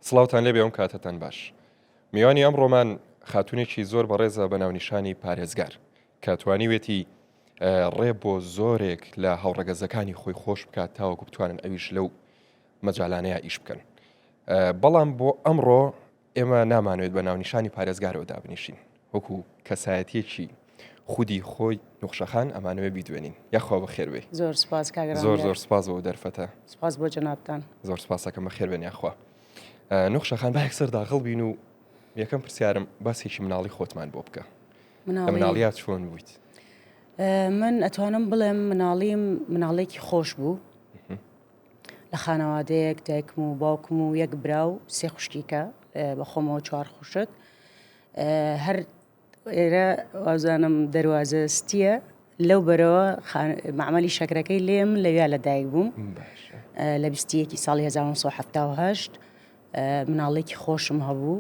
سڵاوتان لێبێ ئەم کاتەتان باش. میوانی ئەمڕۆمان خاتونێکی زۆر بەڕێزە بە ناونیشانی پارێزگار کە توانیوێتی ڕێ بۆ زۆرێک لە هاوڕەگەزەکانی خۆی خۆش بکات تاوەکو بتوانن ئەویش لەو مەجالانەیە ئیش بکەن. بەڵام بۆ ئەمڕۆ ئێمە نامانەوێت بە ناونیشانی پارێزگارەوە دابنیشین، وەکو کەسایەتیەکی خودی خۆی نوخشەخان ئەمانەوێ بیدوێنین. یاخوا بەخێر بێی. زۆر سپاس کاک ڕامیار. زۆر زۆر سپاس بۆ دەرفەتە. سپاس بۆ جەنابتان. زۆر سپاسەکەم بەخێر بێن یاخوا. نوخشەخان با یەکسەر داخڵ بین و یەکەم پرسیارم باسێکی مناڵی خۆتمان بۆ بکە. لە مناڵیا چۆن بوویت؟ من ئەتوانم بڵێم مناڵیم مناڵێکی خۆش بوو. لە خانەوادەیەک دایکم و باوکم و یەک برا و سێ خوشکیکە بە خۆمەوە چوار خوشک هەر ئێرە وازانم دەروازە ستیە لەو بەرەوە معمەلی شەکرەکەی لێم لەویا لە دایک بووم لە بیستیەکی ساڵی 1970 مناڵێکی خۆشم هەبوو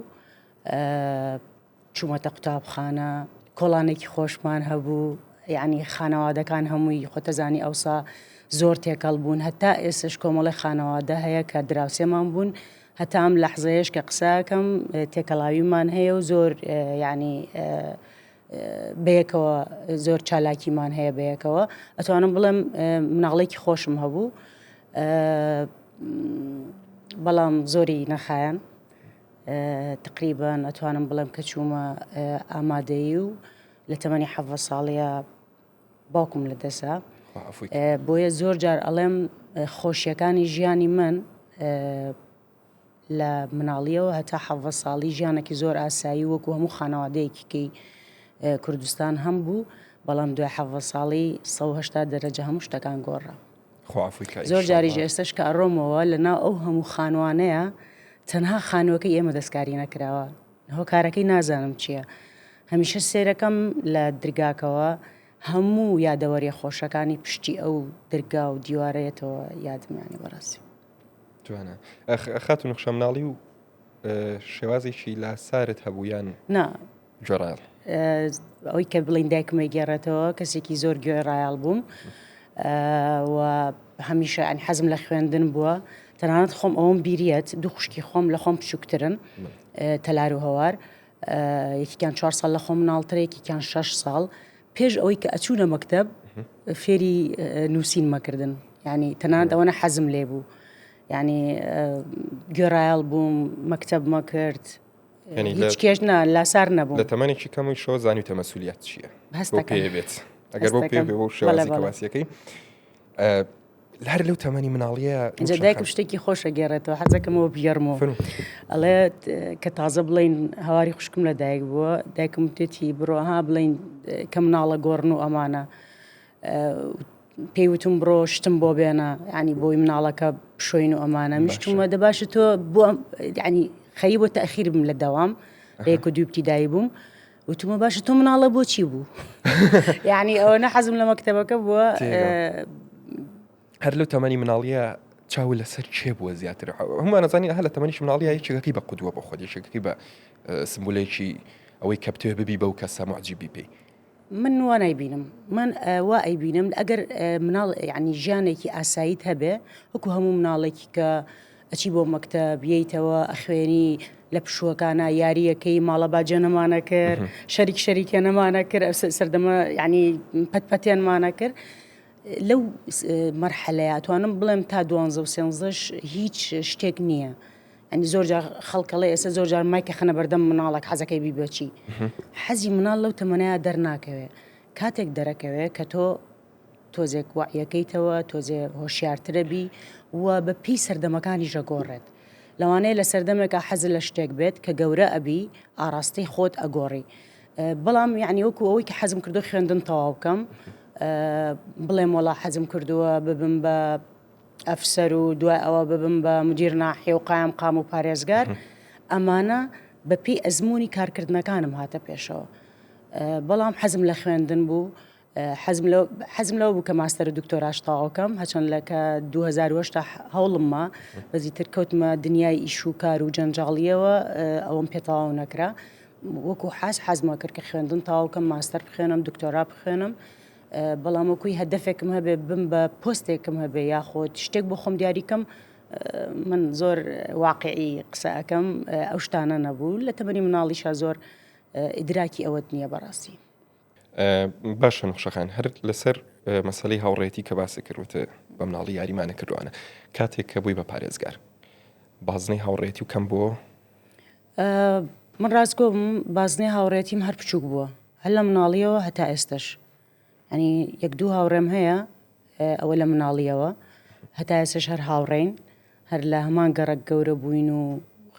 چوومەتە قوتابخانە، کۆڵانێکی خۆشمان هەبوو، یەعنی خانەوادەکان هەمووی خۆتەزانی ئەوسا زۆر تێکەڵ بوون، هەتا ئێستەش کۆمەڵێ خانەوادە هەیە کە دراوسێمان بوون، هەتا ئەم لەحزەیەش کە قسەکەم تێکەڵاویمان هەیە و زۆر یەعنی بەیەکەوە زۆر چالاکیمان هەیە بەیەکەوە، ئەتوانم بڵێم مناڵێکی خۆشم هەبوو، بەڵام زۆری نەخایان. تەقریبەن ئەتوانم بڵێم کە چوومە ئامادەیی و لە تەمەنی حەڤە ساڵیە باوکم لە دەسا بۆیە زۆر جار ئەڵێم خۆشیەکانی ژیانی من لە مناڵیەوە هەتا حەڤە ساڵی ژیانێکی زۆر ئاسایی وەکو هەموو خانەوادەیەکی کەی کوردستان هەم بوو بەڵام دوای حەڤە ساڵی 1970 دەرەجە هەموو شتەکان گۆڕا. خوا عەفوی کا زۆر جاریش ئێستش کە ئەڕۆمەوە لە ناو ئەو هەموو خانوانەیە تەنها خانووەکەی ئێمە دەستکاری نەکراوە هۆکارەکەی نازانم چییە هەمیشە سێرەکەم لە درگاکەوە هەموو یادەوەریە خۆشەکانی پشتی ئەو درگا و دیوارەیەتەوە یادمیانی بەڕاستی جوانە خاتون نوخشە مناڵی و شێوازێکی لاسارت هەبوو یان نا گوێڕایەڵ؟ ئەوەی کە بڵین دایکم ئەیگێڕێتەوە کەسێکی زۆر گوێڕایەڵ بووم و هەمیشە ئەنی حەزم لە خوێندن بووە تەنانەت خۆم ئەوم بیریەت دوو خوشکی خۆم لە خۆم بچووکترن تەلار و هەوار یەکیان چوار ساڵ لە خۆم مناڵترە یەکیان شەش ساڵ پێش ئەوەی کە ئەچوونە مەکتب فێری نووسین مەکردن ینی تەنانەت ئەوەنە حەزم لێ بوو ینی گوێڕایەڵ بووم مەکتب مەکرد هیچ کێش نا لاسار نەبوو لە تەمەنێکی کەمەوە زانیوتە مەسولیات چییە هەستەکە بێت ئەگەر بۆ پێ بۆ شێوازی کەواسیەکەی هەر لەو تەمەنی مناڵیە دایکم شتێکی خۆشە گێڕێتەوە حەزەکەمەوە بگێڕمەوە ئەڵێ کە تازە بڵین هەواری خوشکم لە دایک بووە دایکم وتێتی بڕۆ ها بڵین کە مناڵە گۆڕن و ئەمانە پێی وتم بڕۆ شتم بۆ بێنە ینی بۆی مناڵەکە بشۆین و ئەمانە میشتومە دە باشە تۆ بۆ ینی خەری بۆ تەخیر بم لە دەوام لە یەک و دوو ابتدایی بووم وتمە باشە تۆ مناڵە بۆچی بوو یعنی ئەوە نە حەزم لە مەکتەبەکە بووە هەر لەو تەمەنی مناڵیە چاو لەسەر کێ بووە زیاتر هەمووانەزانین هە لە تەمەنیش مناڵیە یەکێکەکەی بە قودوە بۆ خۆت یەکێکەکەی بە سمبولێکی ئەوەی کە بتەوێ ببی بەو کەسە معجیبی پێی من وا نایبینم من وا ئەیبینم ئەگەر مناڵ یعنی ژیانێکی ئاساییت هەبێ وەکو هەموو مناڵێکی کە ئەچی بۆ مەکتەب یەیتەوە ئەخوێنی لە پشووەکانە یاریەکەی ماڵە باجە نەمانە کرد شەریک شەریکە نەمانە کرد سەردەمە یعنی پەت پەتێنمانە کرد لەو مەرحەلەیە توانم بڵێم تا دوانزە و سێنزەش هیچ شتێک نییە. ئەنی زۆر جار خەڵک ئەڵێ ئێستا زۆر جار مایکە خەنە بەردەم مناڵێک حەزەکەی بی بەچی حەزی مناڵ لەو تەمەنەیە دەرناکەوێ کاتێک دەرەکەوێ کە تۆ تۆزێک وعیەکەیتەوە تۆزێ هۆشیارترە بی و بە پێی سەردەمەکانی ژەگۆڕێت لەوانەیە لە سەردەمێکا حەز لە شتێک بێت کە گەورە ئەبی ئاراستەی خۆت ئەگۆڕی بەڵام یعنی وەکو ئەوەی کە حەزم کردو خوێندن تەواو بکەم بڵێم وەڵا حەزم کردووە ببم بە ئەفسەر و دوای ئەوە ببم بە مدیر ناحیە و قایم قام و پارێزگار ئەمانە بە پێی ئەزمموی کارکردنەکانم هاتە پێشەوە بەڵام حەزم لە خوێندن بوو حەزم لەوە بوو کە ماستەر و دکتۆراش تەواوکەم هەچەند لە کە 2010 هەوڵم ما بەزیتر کەوتمە دنیای ئیش و کار و جەنجاڵیەوە ئەوەم پێ تەواو نەکرا وەکو حاز حەزمە کرد کە خوێندن تەواوکەم ماستەر بخوێنم دکتۆرا بخوێنم بەڵام وەکوی هەدەفێکم هەبێ بم بە پۆستێکم هەبێ یاخود شتێک بۆ خۆم دیاریکەم. من زۆر واقعی قسە ئەەکەم ئەو شتانە نەبوو لە تەمەنی مناڵیشا زۆر ئیدراکی ئەوەت نییە بەڕاستی. باشە نوخشەخان هەر لەسەر مەسەلەی هاوڕێتی کە باست کرد وتت بە مناڵی یاریمانە کردوانە کاتێک کە بووی بە پارێزگار بازنەی هاوڕێتی و کەم بووە؟ من ڕاستگۆ بم بازنەی هاوڕێتیم هەر بچووک بووە هەر لە مناڵیەوە هەتا ئێستش ئەنی یەک دوو هاوڕێم هەیە ئەوە لە مناڵیەوە هەتا ئێستش هەر هاوڕێین هەر لە هەمان گەڕەک گەورە بووین و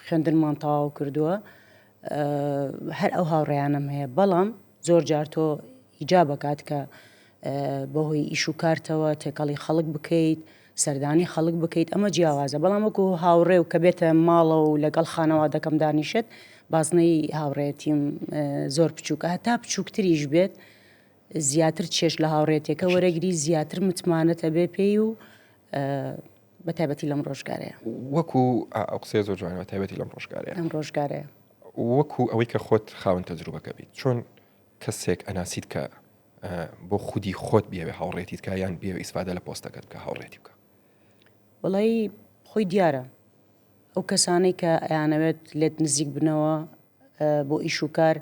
خوێندنمان تەواو کردووە هەر ئەو هاوڕێیانەم هەیە بەڵام زۆر جار تۆ ئیجابەکات کە بەهۆی ئیش و کارتەوە تێکەڵی خەڵک بکەیت سەردانی خەڵک بکەیت ئەمە جیاوازە بەڵام وەکو هاوڕێ و کە بێتە ماڵەوە و لەگەڵ خانەوادەکەم دانیشێت بازنەی هاوڕێتیم زۆر بچووکە هەتا بچووکتریش بێت زیاتر چێژ لە هاوڕێتەکە وەرەگری زیاتر متمانەت ئەبێ پێی و بە تایبەتی لەم ڕۆژگارەیە. وەکو ئەو قسەیە زۆر جوانە بە تایبەتی لەم ڕۆژگارەیە. لەم ڕۆژگارەیە. وەکو ئەوەی کە خۆت خاوەن تەجروبەکە بیت چۆن کەسێک ئەناسیت کە بۆ خودی خۆت بیەوێ هاوڕێتیت بکا یان بیەوێ ئیسفادە لە پۆستەکەت بکا هاوڕێتی بکا؟ وەڵایی خۆی دیارە ئەو کەسانەی کە ئەیانەوێت لێت نزیک بنەوە بۆ ئیش و کار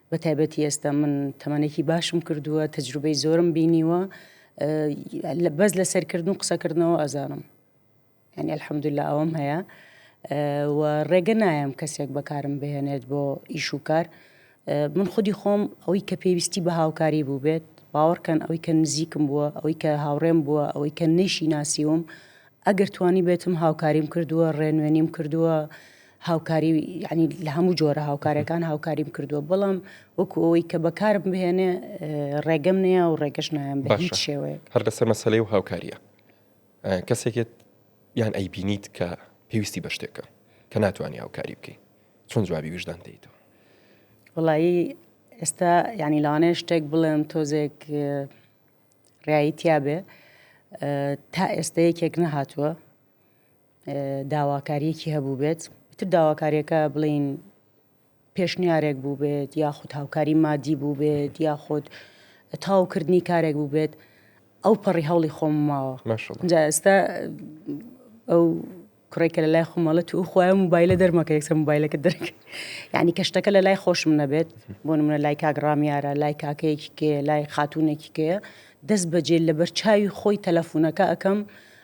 بە تایبەتی ئێستا من تەمەنێکی باشم کردووە تەجروبەی زۆرم بینیوە بەس لە سەرکردن و قسەکردنەوە ئەزانم یعنی الحمدلله ئەوەم هەیە و ڕێگە نایەم کەسێک بەکارم بهێنێت بۆ ئیش و کار من خودی خۆم ئەوەی کە پێویستی بە هاوکاری بوو بێت باوەڕکەن ئەوەی کە نزیکم بووە ئەوەی کە هاوڕێم بووە ئەوەی کە نەیشی ناسیوم ئەگەر توانی بێتم هاوکاریم کردووە ڕێنوێنیم کردووە هاوکاری یعنی لە هەموو جۆرە هاوکارەکان هاوکاریم کردووە بەڵام وەکو ئەوەی کە بەکارم بهێنێ ڕێگەم نییە و ڕێگەش نایەم بە هیچ شێوەیەک. هەر لەسەر مەسەلەی و هاوکاریە کەسێکت یان ئەیبینیت کە پێویستی بە شتێکە کە ناتوانانی هاوکاری بکەی چۆن جوابی ویژدان دەیتەوە؟ وەڵایی ئێستا یعنی لەوانەیە شتێک بڵێم تۆزێک ڕایی تیا بێ تا ئێستا یەکێک نەهاتووە داواکاریەکی هەبوو بێت تر داواکاریەکە بڵین پێشنیارێک بوو بێت یاخود هاوکاری مادی بوو بێت یاخود تاوکردنی کارێک بوو بێت ئەو پەڕی هەوڵی خۆم ماوە جا ئێستا ئەو کوڕێک کە لە لای خۆم ئەڵێ تو خوایە موبایلە دەرمەکە یەکسەر موبایلەکە دەرکە یعنی کە شتەکە لە لای خۆشم نەبێت بۆ نمونە لای کاک ڕامیارە لای کاکەیەکی کێ لای خاتونێکی کێ دەست بەجێ لەبەر چاوی خۆی تەلەفونەکە ئەەکەم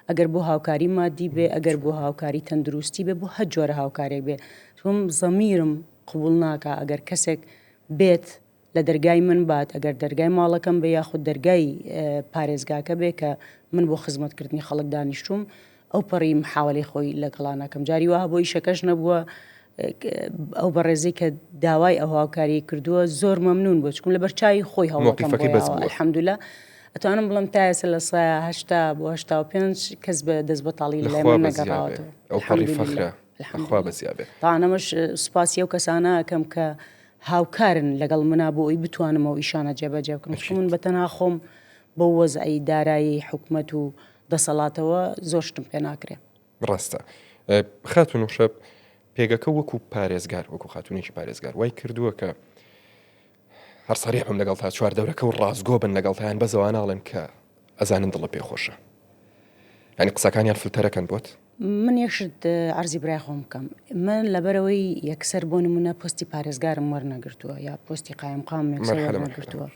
ئەگەر بۆ هاوکاری مادی بێ ئەگەر بۆ هاوکاری تەندروستی بێ بۆ هەر جۆرە هاوکارێک بێ چون زەمیرم قبول ناکا ئەگەر کەسێک بێت لە دەرگای من بات ئەگەر دەرگای ماڵەکەم بێ یاخود دەرگای پارێزگاکە بێ کە من بۆ خزمەتکردنی خەڵک دانیشتوم ئەو پەڕی محاوەلەی خۆی لەگەڵا ناکەم جاری وا بۆ ئیشەکەش نەبووە ئەو بەڕێزەی کە داوای ئەو هاوکاری کردووە زۆر مەمنون بۆ چکم لە بەرچوی خۆی هەوڵەکەم الحمدلله ئەتوانم بڵم تا ئێستا لە 80 بۆ 85 کەس بە دەست بەتاڵی لە لای من نەگەڕاوەتەوە ئەو پەڕی فەخرە خوا بەزیا بێ تاانەمەش سوپاسی ئەو کەسانە ئەکەم کە هاوکارن لەگەڵ منا بۆ ئەوی بتوانم ئەو ئیشانە جێبەجێ بکەم چونکە من بە تەنها خۆم بەو وەزعی دارایی حکومەت و دەسەڵاتەوە زۆر شتم پێ ناکرێ. ڕاستە خاتوو نوخشە پێگەکە وەکو پارێزگار وەکو خاتونێکی پارێزگار وای کردووە کە هەر سەریح بم لەگەڵ تا چوار دەورەکە و ڕاستگۆ بن لەگەڵ تایان بەس ئەوانە ئەڵێن کە ئەزانن دڵە پێ خۆشە یعنی قسەکانیان فلتەرەکەن بۆت من یەک شت عەرزی برای خۆم بکەم من لەبەرەوەی یەکسەر بۆ نمونە پۆستی پارێزگارم وەرنەگرتووە یا پۆستی قایمقام یەکسەر وەرنەگرتووە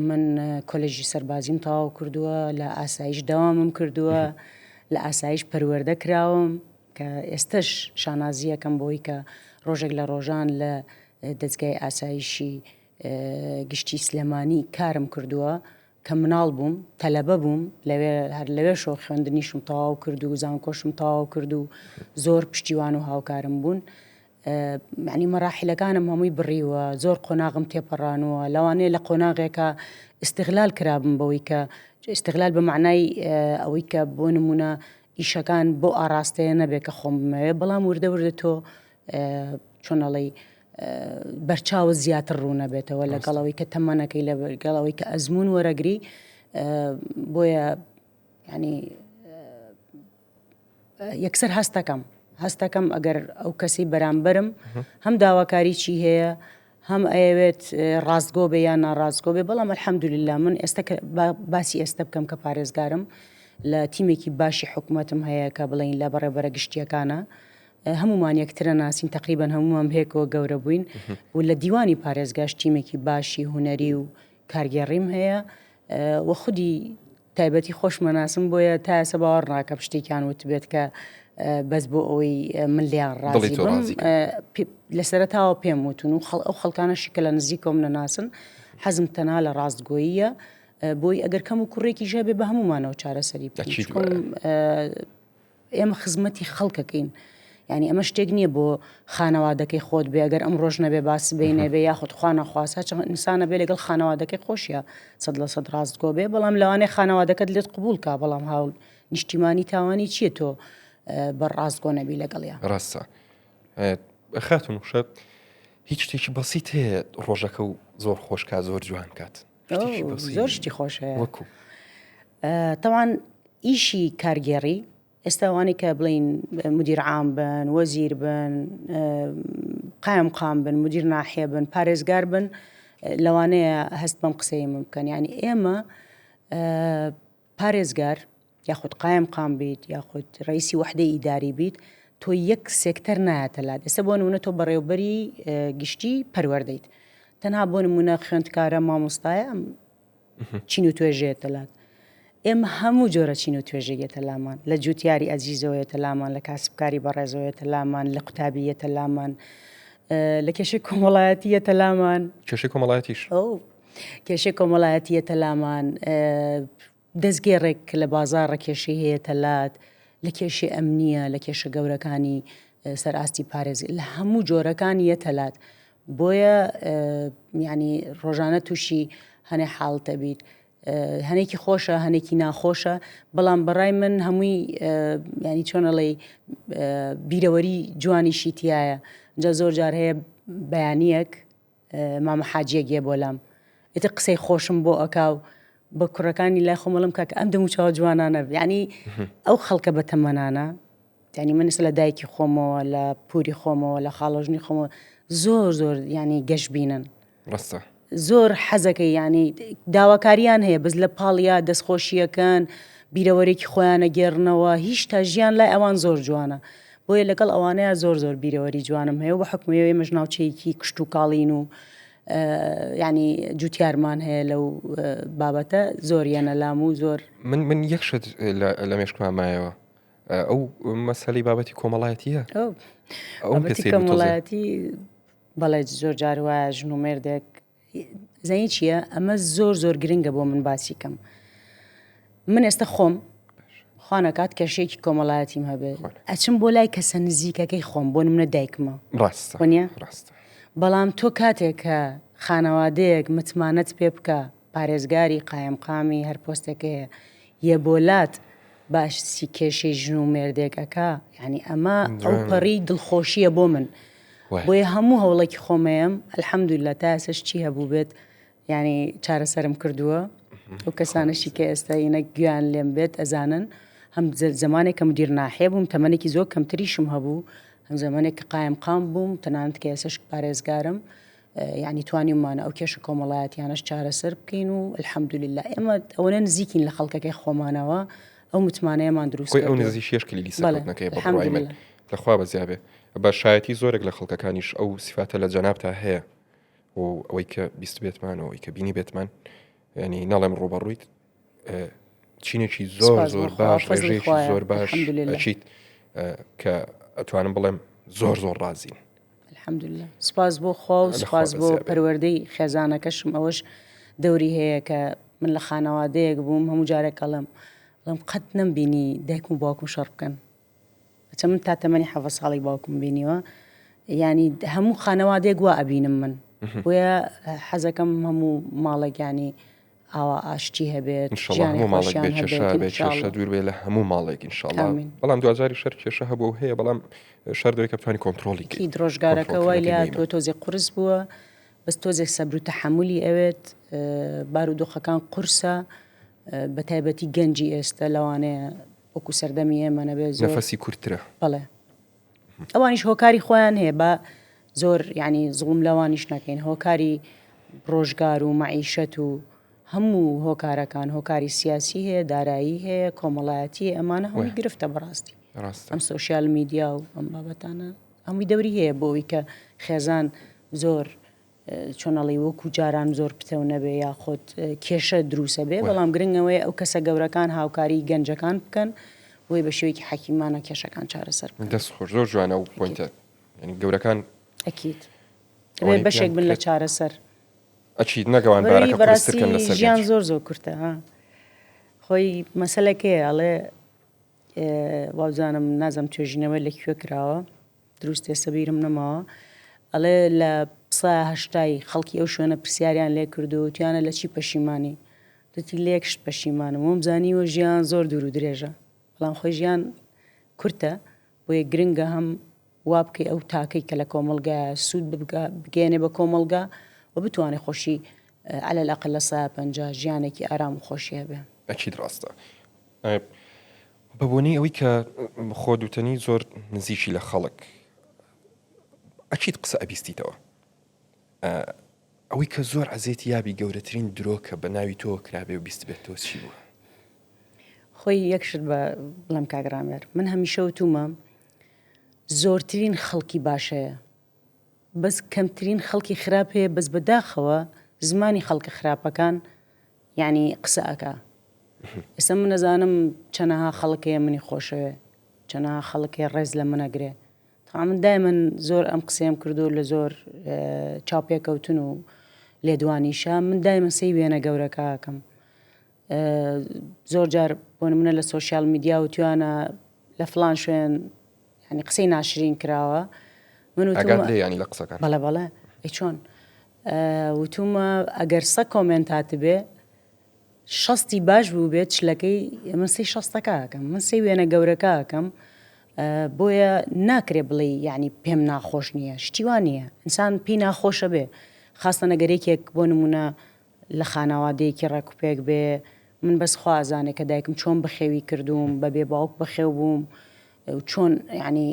من کۆلێژی سەربازیم تەواو کردووە لە ئاسایش دەوامم کردووە لە ئاسایش پەروەردە کراوم کە ئێستش شانازیەکەم بۆی کە ڕۆژێک لە ڕۆژان لە دەزگای ئاسایشی گشتی سلێمانی کارم کردووە کە مناڵ بووم تەلەبە بووم لەوێ هەر لەوێشەوە خوێندنیشم تەواو کرد و زانکۆشم تەواو کرد و زۆر پشتیوان و هاوکارم بوون معنی مەراحیلەکانم هەمووی بڕیوە زۆر قۆناغم تێپەڕانووە لەوانەیە لە قۆناغێکە استغلال کرابم بەوەی کە استغلال بە معنای ئەوەی کە بۆ نمونە ئیشەکان بۆ ئاراستەیە نەبێ کە خۆم بمەوێ بەڵام وردە وردە تۆ چۆن ئەڵێی بەرچاوت زیاتر ڕوونەبێتەوە لەگەڵ ئەوەی کە تەمەنەکەی لەگەڵ ئەوەی کە ئەزمون وەرەگری بۆیە ینی یەکسەر هەستەکەم هەستەکەم ئەگەر ئەو کەسی بەرامبەرم هەم داواکاری چی هەیە هەم ئەیەوێت ڕاستگۆ بێ یان ناڕاستگۆ بێ بەڵام الحمدلله من ئێستا باسی ئێستا بکەم کە پارێزگارم. لە تیمێکی باشی حکومەتم هەیە کە بڵێین لە بەڕێوبەرە گشتیەکانە هەمومان یەکترە ناسین تقریبان هەمومان بەیەکەوە گەورە بووین و لە دیوانی پارێزگاش تیمێکی باشی هونەری و کارگێڕیم هەیە و خودی تایبەتی خۆشمەناسم بۆیە تا ئێستا باوەڕ ناکەم شتێکیان وتبێت کە بەس بۆ ئەوەی من لێیان ڕازی بم لە سەرەتاوە پێم وتون و ئەو خەڵکانەشی کە لە نزیکەوە منەناسن حەزم تەنها لە ڕاستگۆییە بۆی ئەگەر کەم و کوڕێکیش هەبێ بە هەمومانەوە چارەسەری بکەین ئێمە خزمەتی خەڵکەکەین یعنی ئەمە شتێک نییە بۆ خانەوادەکەی خۆت بێ ئەگەر ئەم ڕۆژ نەبێ باس بینێ بێ یاخود خوا نەخواست هەچ ئینسانە بێ لەگەڵ خانەوادەکەی خۆشیە 100% ڕاستگۆ بێ بەڵام لەوانەیە خانەوادەکەت لێت قبول کا بەڵام هاو نیشتیمانی تاوانی چییە تۆ بە ڕاستگۆ نەبی لەگەڵیا ڕاستە خاتون وشە هیچ شتێکی بەسیت هەیە ڕۆژەکە و زۆر خۆشکا زۆر جوان کات زۆر شتی خۆش هەیە وەکو تەوان ئیشی کارگێڕی ئێستا ئەوانەی کە بڵین مدیر عام بن وەزیر بن قایم قام بن مدیر ناحیە بن پارێزگار بن لەوانەیە هەست بەم قسەی من بکەن یعنی ئێمە پارێزگار یاخود قایم قام بیت یاخود ڕئیسی وحدەی ئیداری بیت تۆ یەک سێکتەر نایەتە لات ئێستا بۆ نمونە تۆ بەڕێوبەری گشتی پەروەردەیت تەنها بۆ نمونە خوێندکارە مامۆستایە چین و توێژێتە لات ئێمە هەموو جۆرە چین و توێژێک یەتە لامان لە جوتیاری ئەزیزەوە یەتە لامان لە کاسبکاری بەڕێزەوە یەتە لامان لە قوتابی یەتە لامان لە کێشەی کۆمەڵایەتی یەتە لامان کێشەی کۆمەڵایەتیش ئەو کێشەی کۆمەڵایەتی یەتە لامان دەستگێڕێک کە لە بازاڕە کێشەی هەیە تەلات لە کێشەی ئەمنییە لە کێشە گەورەکانی سەر ئاستی پارێز لە هەموو جۆرەکان یەتەلات بۆیە یعنی ڕۆژانە تووشی هەنێ حاڵتە بیت هەنێکی خۆشە هەنێکی ناخۆشە بەڵام بەڕای من هەمووی ینی چۆنەڵی بیرەوەری جوانیشی تایە جا زۆر جار هەیە بەیانیەک مامە حاجیەک یە بۆ لام ئیتر قسەی خۆشم بۆ ئەکا و بە کوڕەکانی لای خۆم ئەڵێم کاکە ئەم دەموچاوە جوانانە یعنی ئەو خەڵکە بە تەمەنانە یعنی من ئێستا لە دایکی خۆمەوە لە پوری خۆمەوە لە خاڵۆژنی خۆمەوە زۆر زۆر ینی گەشببینن ڕاستە زۆر حەزەکەی ینی داواکاریان هەیە بەس لە پاڵیا دەستخۆشیەکەن بیرەوەرێکی خۆیانە گێڕنەوە هیشتا ژیان لای ئەوان زۆر جوانە بۆیە لەگەڵ ئەوانەیا زۆر زۆر بیرەوەری جوانم هەیە و بە حوکمی ئەوەی ئێمەش ناوچەیەکی کشتوکاڵین و یعنی جوتیارمان هەیە لەو بابەتە زۆر یەنە لام و زۆر من من یەک شت لە مێشکما مایەوە ئەو مەسەلەی بابەتی کۆمەڵایەتیە ئەو کۆمەڵایەتی بەڵێ زۆر جار وایە ژن و مێردێک زانی چییە ئەمە زۆر زۆر گرنگە بۆ من باسی کەم من ئێستا خۆم خوانەکات کێشەیەکی کۆمەڵایەتیم هەبێت ئەچم بۆ لای کەسە نزیکەکەی خۆم بۆ منە دایکمە ڕاستە ڕاستە بەڵام تۆ کاتێک کە خانەوادەیەک متمانەت پێ بکە پارێزگاری قایمقامی هەر پۆستێک هەیە یە بۆلات باسی کێشەی ژن و مێردێک ئەکا یعنی ئەمە ئەو پەڕی دڵخۆشیە بۆ من بۆیە هەموو هەوڵێکی خۆمەیەم الحمدلله تا ئێستاش چی هەبوو بێت یعنی چارەسەرم کردووە ئەو کەسانەشی کە ئێستا ئینە گویان لێم بێت ئەزانن هەم زمانێک کە مدیر ناحیە بووم تەمەنێکی زۆر کەمتریشم هەبوو هەم زمانێک کە قایم قام بووم تەنانەت کە ئێستاش پارێزگارم یعنی توانیومانە ئەو کێشە کۆمەڵایەتیانەش چارەسەر بکەین و الحمدلله ئێمە ئەوەنە نزیکین لە خەڵکەکەی خۆمانەوە ئەو متمانەیەمان دروست ئەو نزیکیەش کلیلی سەرکەوتنەکەی بە بڕوای من لەخوا بەزیابێ بە شایەتی زۆرێک لە خەڵکەکانیش ئەو سیفاتە لە جەنابتا هەیە و ئەوەی کە بیستبێتمان و ئەوەی کە بینی بێتمان ینی ناڵێم ڕوبەڕوویت چینێکی زۆر زۆر باش ڕێژەیەکی زۆر باش ئەچیت کە ئەتوانم بڵێم زۆر زۆر ڕازین الحمدلله سپاس بۆ خوا و سپاس بۆ پەروەردەی خێزانەکەشم ئەوەش دەوری هەیە کە من لە خانەوادەیەک بووم هەموو جارێک ئەڵێم ئەڵێم قەت نەمبینی دایکم و باوکم شەڕ بکەن ئەچە من تا تەمەنی حەڤە ساڵی باوکم بینیوە ینی هەموو خانەوادێک وا ئەبینم من بۆیە حەزەکەم هەموو ماڵێک ینی ئاوا ئاشتی هەبێت هەموو ماڵێک بێ کێشە بێ کێشە دوور بێ لە هەموو ماڵێک ئینشاءاللە بەڵام دوجاری شەر کێشە هەبوو و هەیە بەڵام شەر دەوێت کە بتوانانی کۆنتترۆلی کی ڕۆژگارەکە وای لە تۆ تۆزێ قرس بووە بەس تۆزێک سەبر و تەحەمولی ئەوێت بارودۆخەکان قورسە بە تایبەتی گەنجی ئێستا لەوانەیە وەکو سەردەمی ئێمە نەبێت زۆر نەفەسی کورتترە بەڵێ ئەوانیش هۆکاری خۆیان هەیە بە زۆر یعنی زوڵم لەوانیش نەکەین هۆکاری ڕۆژگار و مەعیشەت و. هەموو هۆکارەکان هۆکاری سیاسی هەیە دارایی هەیە کۆمەڵایەتی ئەمانە هەمووی گرفتە بەڕاستی ئەم سۆشیال میدیا و ئەم بابەتانە هەمووی دەوری هەیە بۆ ئەوی کە خێزان زۆر چۆن ئەڵێی وەکو جاران زۆر پتەو نەبێ یاخود کێشە دروسە بێ بەڵام گرنگ ئەوەیە ئەو کەسە گەورەکان هاوکاری گەنجەکان بکەن بۆی بە شێوەیەکی حەکیمانە کێشەکان چارەسەر بکەن. دەست خۆش زۆر جوانە ئەو point ە یانی گەورەکان ئەکید ئەبێ بەشێک بن لە چارەسەر. ئەکید نەک ئەوان بارەکە قورستر کەن لەسەر گەنج. ژیان زۆر زۆر کورتە ها خۆی مەسەلەکەیە ئەڵێ وابزانم نازم توێژینەوە لە کوێ کراوە دروست ئێستا بیرم نەماوە ئەڵێ لە سا هەشتای خەڵکی ئەو شوێنە پرسیاریان لێ کردو وتیانە لە چی پەشیمانی دەتی لە یەک شت پەشیمانم وەم زانیوە ژیان زۆر دوور و درێژە بەڵام خۆی ژیان کورتە بۆیە گرنگە هەم وا بکەی ئەو تاکەی کە لە کۆمەڵگایە سوود بگەیەنێ بە کۆمەڵگا و بتوانێ خۆشی علی الاقل لە سایە 50 ژیانێکی ئارام و خۆشی هەبێ. ئەکید ڕاستە. بە بۆنەی ئەوەی کە خۆ دوتەنی زۆر نزیکی لە خەڵک ئەکید قسە ئەبیستیتەوە ئەوەی کە زۆر عەزێتی یابی گەورەترین درۆ کە بە ناوی تۆ کرابێ و بیستبێت تۆ چی بوو؟ خۆی یەک شت بە بڵێم کاک ڕامێر من هەمیشە وتومە زۆرترین خەڵکی باش هەیە بەس کەمترین خەڵکی خراپ هەیە بەس بەداخەوە زمانی خەڵکە خراپەکان یانی قسە ئەکا ئێستا من ئەزانم چەنەها خەڵک هەیە منی خۆشەوێ چەنەها خەڵک هەیە ڕێز لە من ئەگرێ تەواو من دایمەن زۆر ئەم قسەیەم کردو لە زۆر چاوپێکەوتن و لێدوانیشە من دایمە سەی وێنە گەورەکە ئەکەم زۆر جار بۆ نمونە لە سۆشیال میدیا و توانە لە فلان شوێن ینی قسەی ناشرین کراوە من وتومە ینی لە قسەکان بەڵێ بەڵێ ئەی چۆن وتومە ئەگەر سە comment هاتبێ شەستی باش بوو بێت چلەکەی من سەی شەستەکە ئەکەم من سەی وێنە گەورەکە ئەکەم بۆیە ناکرێ بڵێ یعنی پێم ناخۆش نییە شتی وا نییە ئینسان پێی ناخۆشە بێ خاستە نەگەر یەکێک بۆ نمونە لە خانەوادەیەکی ڕێکوپێک بێ من بەس خوا ئەزانێ کە دایکم چۆن بەخێوی کردووم بە بێ باوک بەخێو بووم چۆن یعنی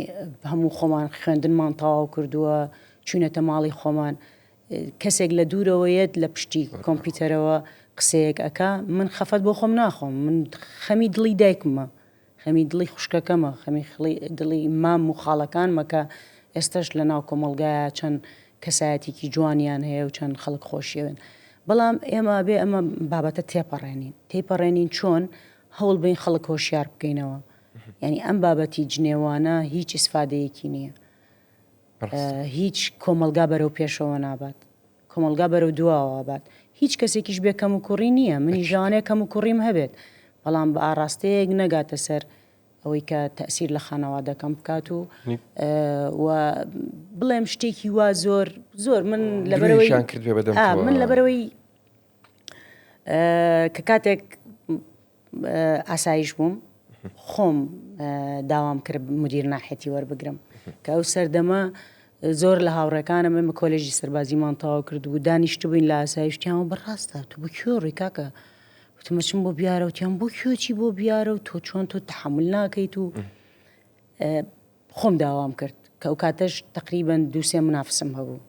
هەموو خۆمان خوێندنمان تەواو کردووە چوینەتە ماڵی خۆمان کەسێک لە دوورەوە یەت لە پشتی کۆمپیوتەرەوە قسەیەک ئەکا من خەفەت بۆ خۆم ناخۆم من خەمی دڵی دایکمە خەمی دڵی خوشکەکەمە خەمی دڵی مام و خاڵەکانمە کە ئێستش لە ناو کۆمەڵگایە چەند کەسایەتێکی جوانیان هەیە و چەند خەڵک خۆشیەوێن بەڵام ئێمە بێ ئەمە بابەتە تێپەڕێنین تێپەڕێنین چۆن هەوڵ بین خەڵک هۆشیار بکەینەوە یعنی ئەم بابەتی جنێوانە هیچ ئیسفادەیەکی نییە هیچ کۆمەڵگا بەرەو پێشەوە نابات کۆمەڵگا بەرەو دواوە بات هیچ کەسێکیش بێ کەم و کوڕی نییە منیش لەوانەیە کەم و کوڕیم هەبێت بەڵام بە ئاڕاستەیەک نەگاتە سەر ئەوەی کە تەسیر لە خانەوادەکەم بکات و و بڵێم شتێکی وا زۆر زۆر من لەبەرەوەی من لەبەرەوەی کە کاتێک ئاسایش بووم خۆم داوام کرد مدیر ناحەتی وەربگرم کە ئەو سەردەمە زۆر لە هاوڕێکانم ئێمە کۆلێژی سەربازیمان تەواو کرد بوو دانیشتبووین لە ئاسایشتیان بەڕاستە تۆ بۆ کوێ ڕووی کاکە وتم چم بۆ بیارە وتیان بۆ کوێ چی بۆ بیارە و تۆ چۆن تۆ تحمل ناکەیت و خۆم داوام کرد کە ئەو کاتەش تقریبا دووسێ منافسم هەبوو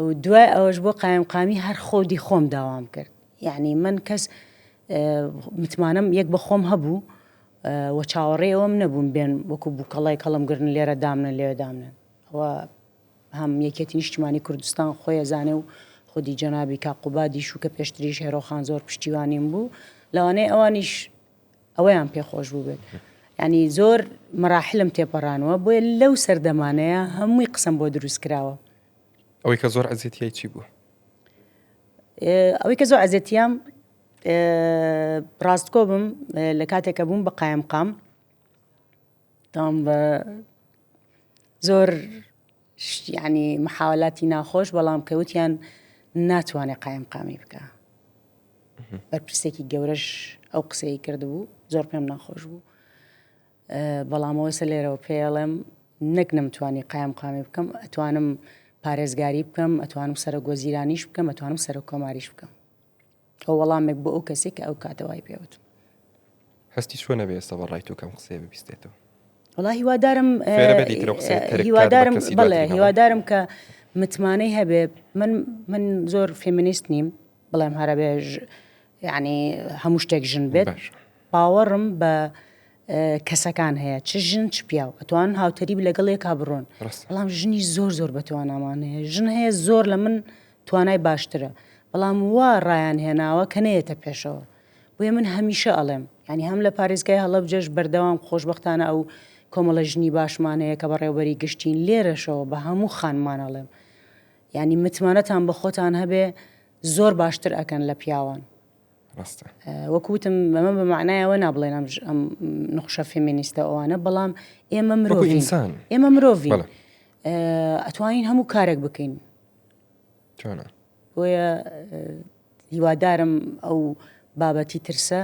و دوای ئەوەش بۆ قایمقامی هەر خۆدی خۆم داوام کرد یعنی من کەس متمانەم یەک بە خۆم هەبوو و چاوەڕێ ئەوەم نەبووم بێن وەکو بووکەڵێک هەڵم گرن لێرە دامنن لێوێ دامنن ئەوە هەم یەکێتی نیشتمانی کوردستان خۆی ئەزانێ و خودی جەنابی کاک قوبادیش و کە پێشتریش هێرۆخان زۆر پشتیوانیم بوو لەوانەیە ئەوانیش ئەوەیان پێخۆش بوو بێت ینی زۆر مەراحلم تێپەڕانوە بۆیە لەو سەردەمانەیە هەمووی قسەم بۆ دروست کراوە. ئەوەی کە زۆر عەزێتیای چی بوو؟ ئەوەی کە زۆر عەزێتیام ڕاستگۆ بم لە کاتێکە بووم بە قایمقام تام بە زۆر ینی محاولاتی ناخۆش بەڵام کەوتیان ناتوانێت قایمقامی بکە بەرپرسێکی گەورەش ئەو قسەی کردبوو زۆر پێم ناخۆش بوو بەڵام ئەوەسە لێرەوە پێڵێم نەک نەمتوانی قایم قامی بکەم ئەتوانم پارێزگاری بکەم ئەتوانم سەرۆک وەزیرانیش بکەم ئەتوانم سەرۆک کۆماریش بکەم ئەو وەڵامێک بۆ ئەو کەسێک کە ئەو کاتەوای پێوتم هەستی چۆنە بێ ئێستا بە ڕای تۆ کەم قسەیە ببیستێتەوە وڵا هیوادارم هیوادارم بەڵێ هیوادارم کە متمانەی هەبێ من من زۆر فێمینیست نیم. بڵێم هەرەبێ یعنی هەموو شتێک ژن بێت باوەڕم بە کەسەکان هەیە چ ژن چ پیاو ئەتوان هاوتەریب لەگەڵ یەکا بڕۆن بەڵام ژنی زۆر زۆر بەتوانامان هەیە ژن هەیە زۆر لە من توانای باشترە بەڵام وا ڕایان هێناوە کە نەیەتە پێشەوە بۆیە من هەمیشە ئەڵێم یعنی هەم لە پارێزگای هەڵەبجەش بەردەوام خۆشبەختانە ئەو کۆمەڵە ژنی باشمان هەیە کە بەڕێوبەری گشتین لێرەشەوە بە هەموو خانمان ئەڵێم یعنی متمانەتان بە خۆتان هەبێ زۆر باشتر ئەکەن لە پیاوان ڕاستە. وەکو وتم ئەمە بە مەعنای ئەوە نا بڵێن ئەم ئەم نوخشە فێمینیستە ئەوانە بەڵام ئێمە وەکو مرۆڤین ئینسان ئێمە مرۆڤین بەڵێ ئەتوانین هەموو کارێک بکەین جوانە. بۆیە هیوادارم ئەو بابەتی ترسە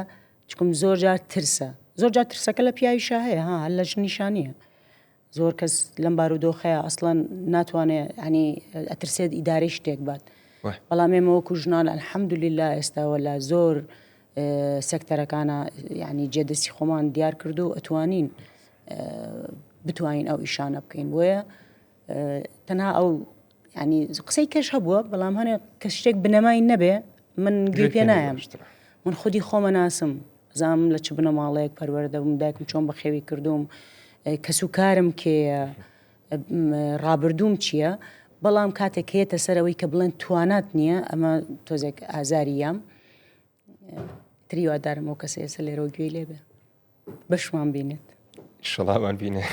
چکم زۆر جار ترسە زۆر جار ترسەکە لە پیاویشا هەیە ها هەر لە ژنیشا نییە زۆر کەس لەم بارودۆخەیە ئەسڵەن ناتوانێ ینی ئەترسێت ئیدارەی شتێک بات بەڵام ئێمە وەکو ژنان الحەمدللە ئێستا وەلا زۆر سێکتەرەکانە ینی جێدەستی خۆمان دیار کردو ئەتوانین بتوانین ئەو ئیشانە بکەین بۆیە تەنها ئەو ینی قسەی کەش هەبووە بەڵام هەنێ کە شتێک بنەمای نەبێ من گوێ پێ نایەم من خودی خۆمە ناسم ئەزانم لە چ بنەماڵەیەک پەروەردە بووم، دایکم چۆن بەخێوی کردووم، کەسوکارم کێیە، ڕابردووم چییە، بەڵام کاتێک کە یەتە سەر ئەوەی کە بڵێن توانات نییە، ئەمە تۆزێک ئازاری یام. تر هیوادارم ئەو کەسە ئێستا لێرەوە گوێی لێ بێ بەشمان بینێت. ئیشەڵامان بینێ.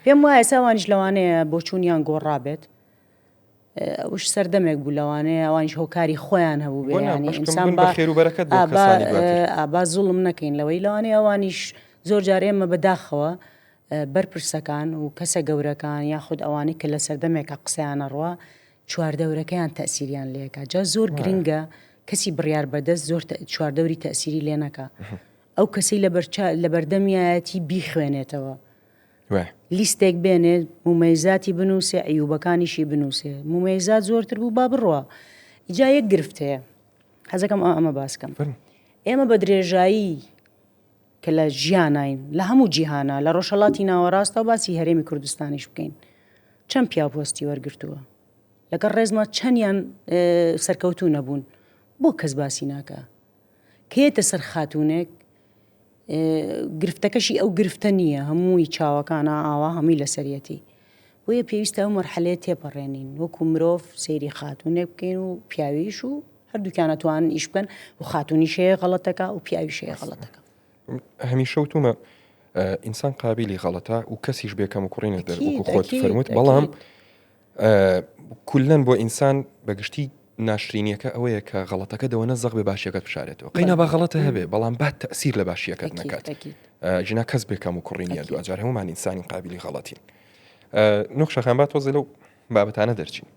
پێم وایە ئێستا ئەوانیش لەوانەیە بۆچوونیان گۆڕابێت. ئەوش سەردەمێک بوو لەوانەیە ئەوانیش هۆکاری خۆیان هەبوو بێ یانی ئینسان با خێر و بەرەکەت بۆ کەسانی دواتر ئابا زوڵم نەکەین لەوەی لەوانەیە ئەوانیش زۆر جار ئێمە بەداخەوە بەرپرسەکان و کەسە گەورەکان یاخود ئەوانەی کە لە سەردەمێکە قسەیان ئەڕوا چواردەورەکەیان تەسیریان لێکا جا زۆر گرنگە کەسی بڕیار بەدەست زۆر چواردەوری تەسیری لێ نەکا ئەو کەسەی لەبەردەمیایەتی بیخوێنێتەوە لیستێک بێنێ مومەیزاتی بنووسێ عیوبەکانیشی بنووسێ مومەیزات زۆرتر بوو با بڕوا جا یەک گرفت هەیە حەزەکەم ئەمە ئەمە باس کەم ئێمە بە درێژایی کە لە ژیانین لە هەموو جیهانە لە ڕۆژهەڵاتی ناوەڕاستەوە باسی هەرێمی کوردستانیش بکەین چەند پیاو پۆستی وەرگرتووە لەگەڵ ڕێزما چەندیان سەرکەوتوو نەبوون بۆ کەس باسی ناکە کێتە سەر خاتونێک گرفتەکەشی ئەو گرفتە نییە هەمووی چاوەکانە ئاوا هەمووی لەسەریەتی بۆیە پێویستە ئەو مەرحەلەیە تێپەڕێنین وەکو مرۆڤ سەیری خاتونێک بکەین و پیاویش و هەردووکیان ئەتوانن ئیش بکەن و خاتونیش هەیە غەڵەتەکە و پیاویش هەیە غەڵەتەکە. هەمیشە وتومە ئینسان قابیلی غەڵەتە و کەسیش بێ کەم و کوڕی نەدەر وەکو خۆت فەرمووت بەڵام کولەن بۆ ئینسان بەگشتی ناشرینیەکە ئەوەیە کە غەڵەتەکە دەوەنە زەق بێ باشیەکەت بشارێتەوە قەینا با غەڵەتە هەبێ بەڵام با تەسیر لە باشیەکەت نەکات ژنا کەس بێ کەم و کوڕی نیە دوجار هەمومان ئینسانی قابلی غەڵەتین نوخشەخان با تۆزێ لەو بابەتانە دەرچین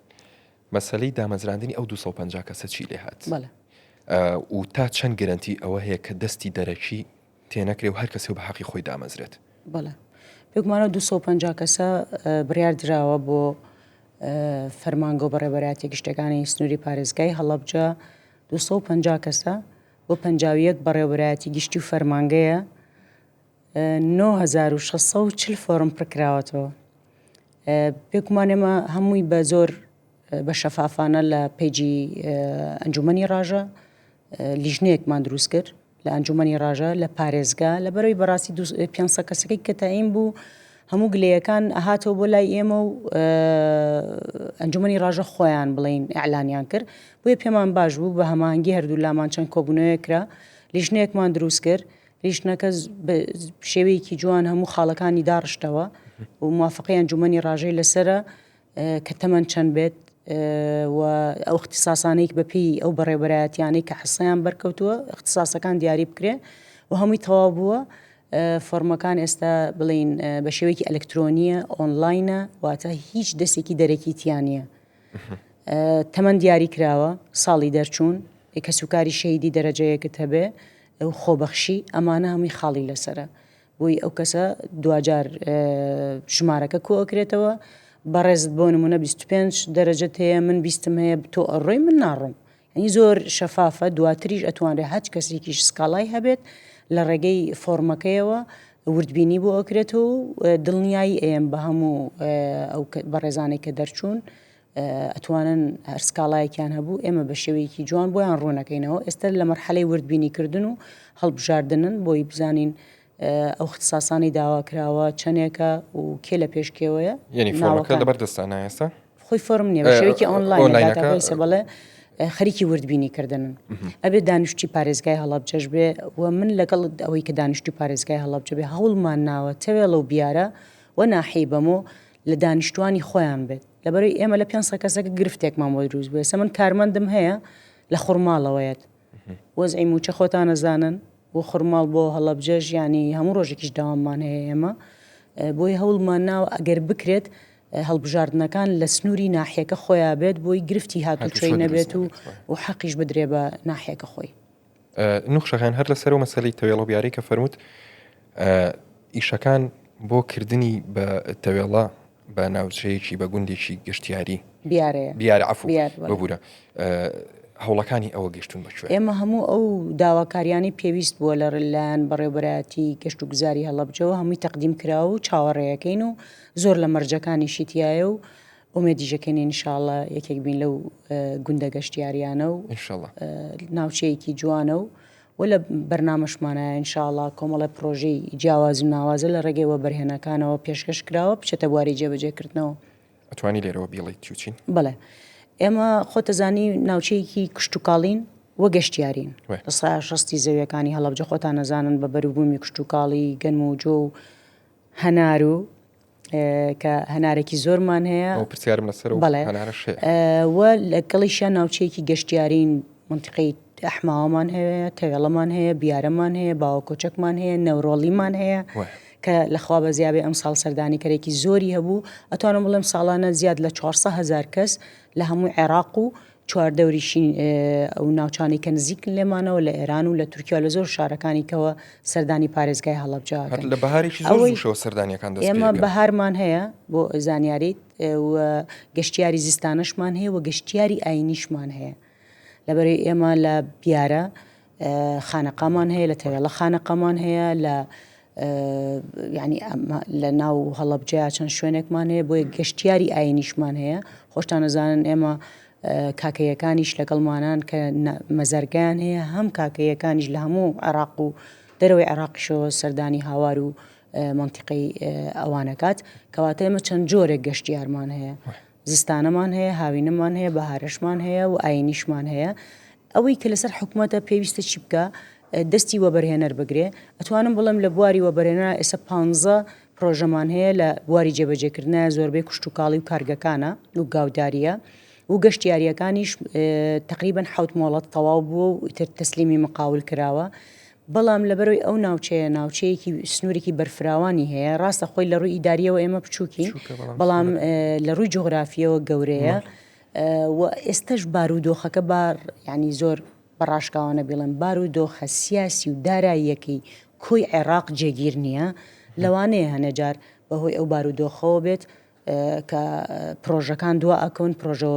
مەسلەی دامەزراندنی ئەو 250 کەسە چی لێ هات و تا چەند گرنتی ئەوە هەیە کە دەستی دەرەکی تێنەکرێ و هەر کەسێ و بە حەقی خۆی دامەزرێت. بەڵێ بێگومان ئەو 250 کەسە بڕیار دراوە بۆ فەرمانگە و بەڕێوەبەرایەتیە گشتیەکانی سنووری پارێزگای هەڵەبجە 250 کەسە بۆ 51 بەڕێوەبەرایەتی گشتی و فەرمانگەیە 9640 فۆرم پڕکراوەتەوە بێگومان ئێمە هەمووی بە زۆر بە شەفافانە لە پەیجی ئەنجومەنی ڕاژە لیژنەیەکمان دروست کرد لە ئەنجومەنی ڕاژە لە پارێزگا لەبەرەوەی بەڕاستی 500 کەسەکەی کە تەعین بوو هەموو گلەیەکان ئەهاتەوە بۆ لای ئێمە و ئەنجومەنی ڕاژە خۆیان بڵین ئەعلانیان کرد بۆیە پێمان باش بوو بە هەماهەنگی هەردوو لامان چەند کۆبوونەوەیەک کرا لیژنەیەکمان دروست کرد لیژنەکە بە شێوەیەکی جوان هەموو خاڵەکانی داڕشتەوە و موافقەی ئەنجومەنی ڕاژەی لەسەرە کە تەمەن چەند بێت و ئەو اختصاصانەی بە پێی ئەو بەڕێوەبەرایەتیانەی کە حسەیان بەرکەوتووە اختصاصەکان دیاری بکرێ و هەمووی تەواو بووە فۆرمەکان ئێستا بڵین بە شێوەیەکی ئەلکترۆنیە ئۆنلاینە واتە هیچ دەستێکی دەرەکی تیانە تەمەن دیاری کراوە ساڵی دەرچوون کەسوکاری شەهیدی دەرەجەیەکت هەبێ و خۆبەخشی ئەمانە هەمووی خاڵی لەسرە بۆی ئەو کەسە دواجار ژمارەکە کۆئەکرێتەوە بەڕێزت بۆ نمونە 25 دەرەجەت هەیە من بیستم هەیە تۆ ئەڕۆی من ناڕۆم یعنی زۆر شەفافە دواتریش ئەتوانرێت هەچ کەسێکیش سکاڵای هەبێت لە ڕێگەی فۆرمەکەیەوە وردبینی بۆ ئەکرێتەوە و دڵنیایی ئەیەم بە هەموو ئەو بەڕێزانەی کە دەرچوون. ئەتوانن هەر سکاڵایەکیان هەبوو ئێمە بە شێوەیەکی جوان بۆیان ڕوونەکەینەوە ئێستا لە مەرحەلەی وردبینیکردن و هەڵبژاردنن بۆی بزانین ئەو اختصاصانەی داوا کراوە چەندێکە و کێ لە پێش کێوەیە یعنی فۆرمەکە لەبەر دەستانە ئێستا خۆی فۆرم نییە بە شێوەیەکی ئۆنلاین داتابەیسە بەڵێ خەریکی وردبینی کردنن ئەبێ دانیشتی پارێزگای هەڵەبجەش بێ و من لەگەڵ ئەوەی کە دانیشتوی پارێزگای هەڵەبجە بێ هەوڵمان ناوە تەوێڵە و بیارە و ناحیەی بەمۆ لە دانیشتوانی خۆیان بێت لەبەرەی ئێمە لە 500 کەسەکە گرفتێکمان بۆ دروست بوو ئێستا من کارمەندم هەیە لە خورماڵەوەیەت وەزعی موچە خۆتان ئەزانن و خورماڵ بۆ هەڵەبجەش یانی هەموو ڕۆژێکیش داواممان هەیە ئێمە بۆی هەوڵمان ناوە ئەگەر بکرێت هەڵبژاردنەکان لە سنووری ناحیەکە خۆیان بێت بۆی گرفتی هاتوچۆی نەبێت و و حەقیش بدرێ بە ناحیەکە خۆی. نوخشەخان هەر لەسەر و مەسەلەی تەوێڵە و بیارەی کە فەرمووت ئیشەکان بۆ کردنی بە تەوێڵە بە ناوچەیەکی بە گوندێکی گەشتیاری بیارەیە بیارە عەفو بیار بەڵێ. ببورە هەوڵەکانی ئەوە گەشتون بە کوێ؟ ئێمە هەموو ئەو داواکاریانەی پێویست بووە لە لایەن بەڕێوەبەرایەتی گەشت و گوزاری هەڵەبجەوە هەمووی تەقدیم کراوە و چاوەڕێیەکەین و زۆر لە مەرجەکانیشی تیایە و ئومێدیش ئەکەین ان شاء اللە یەکێک بین لەو گوندە گەشتیاریانە و ان شاء اللە ناوچەیەکی جوانە و و لە بەرنامەشمانایە ان شاء اللە کۆمەڵێ پرۆژەی جیاواز و ناوازە لە ڕێگەی وەبەرهێنەکانەوە پێشکەش کراوە بچێتە بواری جێبەجێکردنەوە. ئەتوانی لێرەوە بیڵێیت چی و چین؟ بەڵێ ئێمە خۆتەزانی ناوچەیەکی کشتوکاڵین و گەشتیارین لە سایە شەستی زەویەکانی هەڵەبجە خۆتان ئەزانن بە بەروبوومی کشتوکاڵی گەنم و جۆ و هەنار و کە هەنارێکی زۆرمان هەیە ئەو پرسیارم لەسەر و بەڵێ هەنارەش هەیە و لەگەڵیشیان ناوچەیەکی گەشتیارین منتیقەی ئەحماوەمان هەیە تەوێڵەمان هەیە بیارەمان هەیە باوە کۆچەکمان هەیە نەورۆڵیمان هەیە کە لەخوا بەزیابێ ئەم ساڵ سەردانیکەرێکی زۆری هەبوو ئەتوانم بڵێم ساڵانە زیاد لە 400 هزار کەس لە هەموو عێراق و چواردەوریشی ئەو ناوچانەی کە نزیکن لێمانەوە لە ئێران و لە تورکیا لە زۆر شارەکانی کەوە سەردانی پارێزگای هەڵەبجە هەر لە بەهارێکی زۆر زووشەوە سەردانیەکان دەست ئێمە بەهارمان هەیە بۆ زانیاریت و گەشتیاری زستانەشمان هەیە و گەشتیاری ئاینیشمان هەیە لەبەرەی ئێمە لە بیارە خانەقامان هەیە لە تەوێڵە خانەقامان هەیە لە یعنی لە ناو هەڵەبجەیا چەند شوێنێکمان هەیە بۆیە گەشتیاری ئاینیشمان هەیە خۆشتان ئەزانن ئێمە کاکەیەکانیش لەگەڵمانان کە مەزارگەیان هەیە هەم کاکەیەکانیش لە هەموو عێراق و دەرەوەی عێراقیشەوە سەردانی هاوار و منتیقەی ئەوانەکات کەواتە ئێمە چەند جۆرێک گەشتیارمان هەیە زستانەمان هەیە، هاوینەمان هەیە، بەهارەشمان هەیە و ئاینیشمان هەیە. ئەوەی کە لەسەر حکومەتە پێویستە چی بکا؟ دەستی وەبەرهێنەر بگرێ. ئەتوانم بڵێم لە بواری وەبەرهێنان ئێستا پانزە پرۆژەمان هەیە لە بواری جێبەجێکردنایە زۆربەی کشتوکاڵی و کارگەکانە و گاودارییە و گەشتیارییەکانیش تەقریبەن حەوت مۆڵەت تەواو بووە و ئیتر تەسلیمی مقاول کراوە. بەڵام لەبەرئەوەی ئەو ناوچەیە ناوچەیەکی سنوورێکی بەرفراوانی هەیە، ڕاستە خۆی لە ڕووی ئیدارییەوە ئێمە بچووکین، بەڵام لە ڕووی جوغرافییەوە گەورەیە و ئێستەش بارودۆخەکە با یانی زۆر بە ڕاشکاوانە بیڵێم بارودۆخە سیاسی و داراییەکەی کۆی عێراق جێگیر نییە، لەوانەیە هەنێ جار بەهۆی ئەو بارودۆخەوە بێت کە پرۆژەکان دوا ئەکەون پرۆژە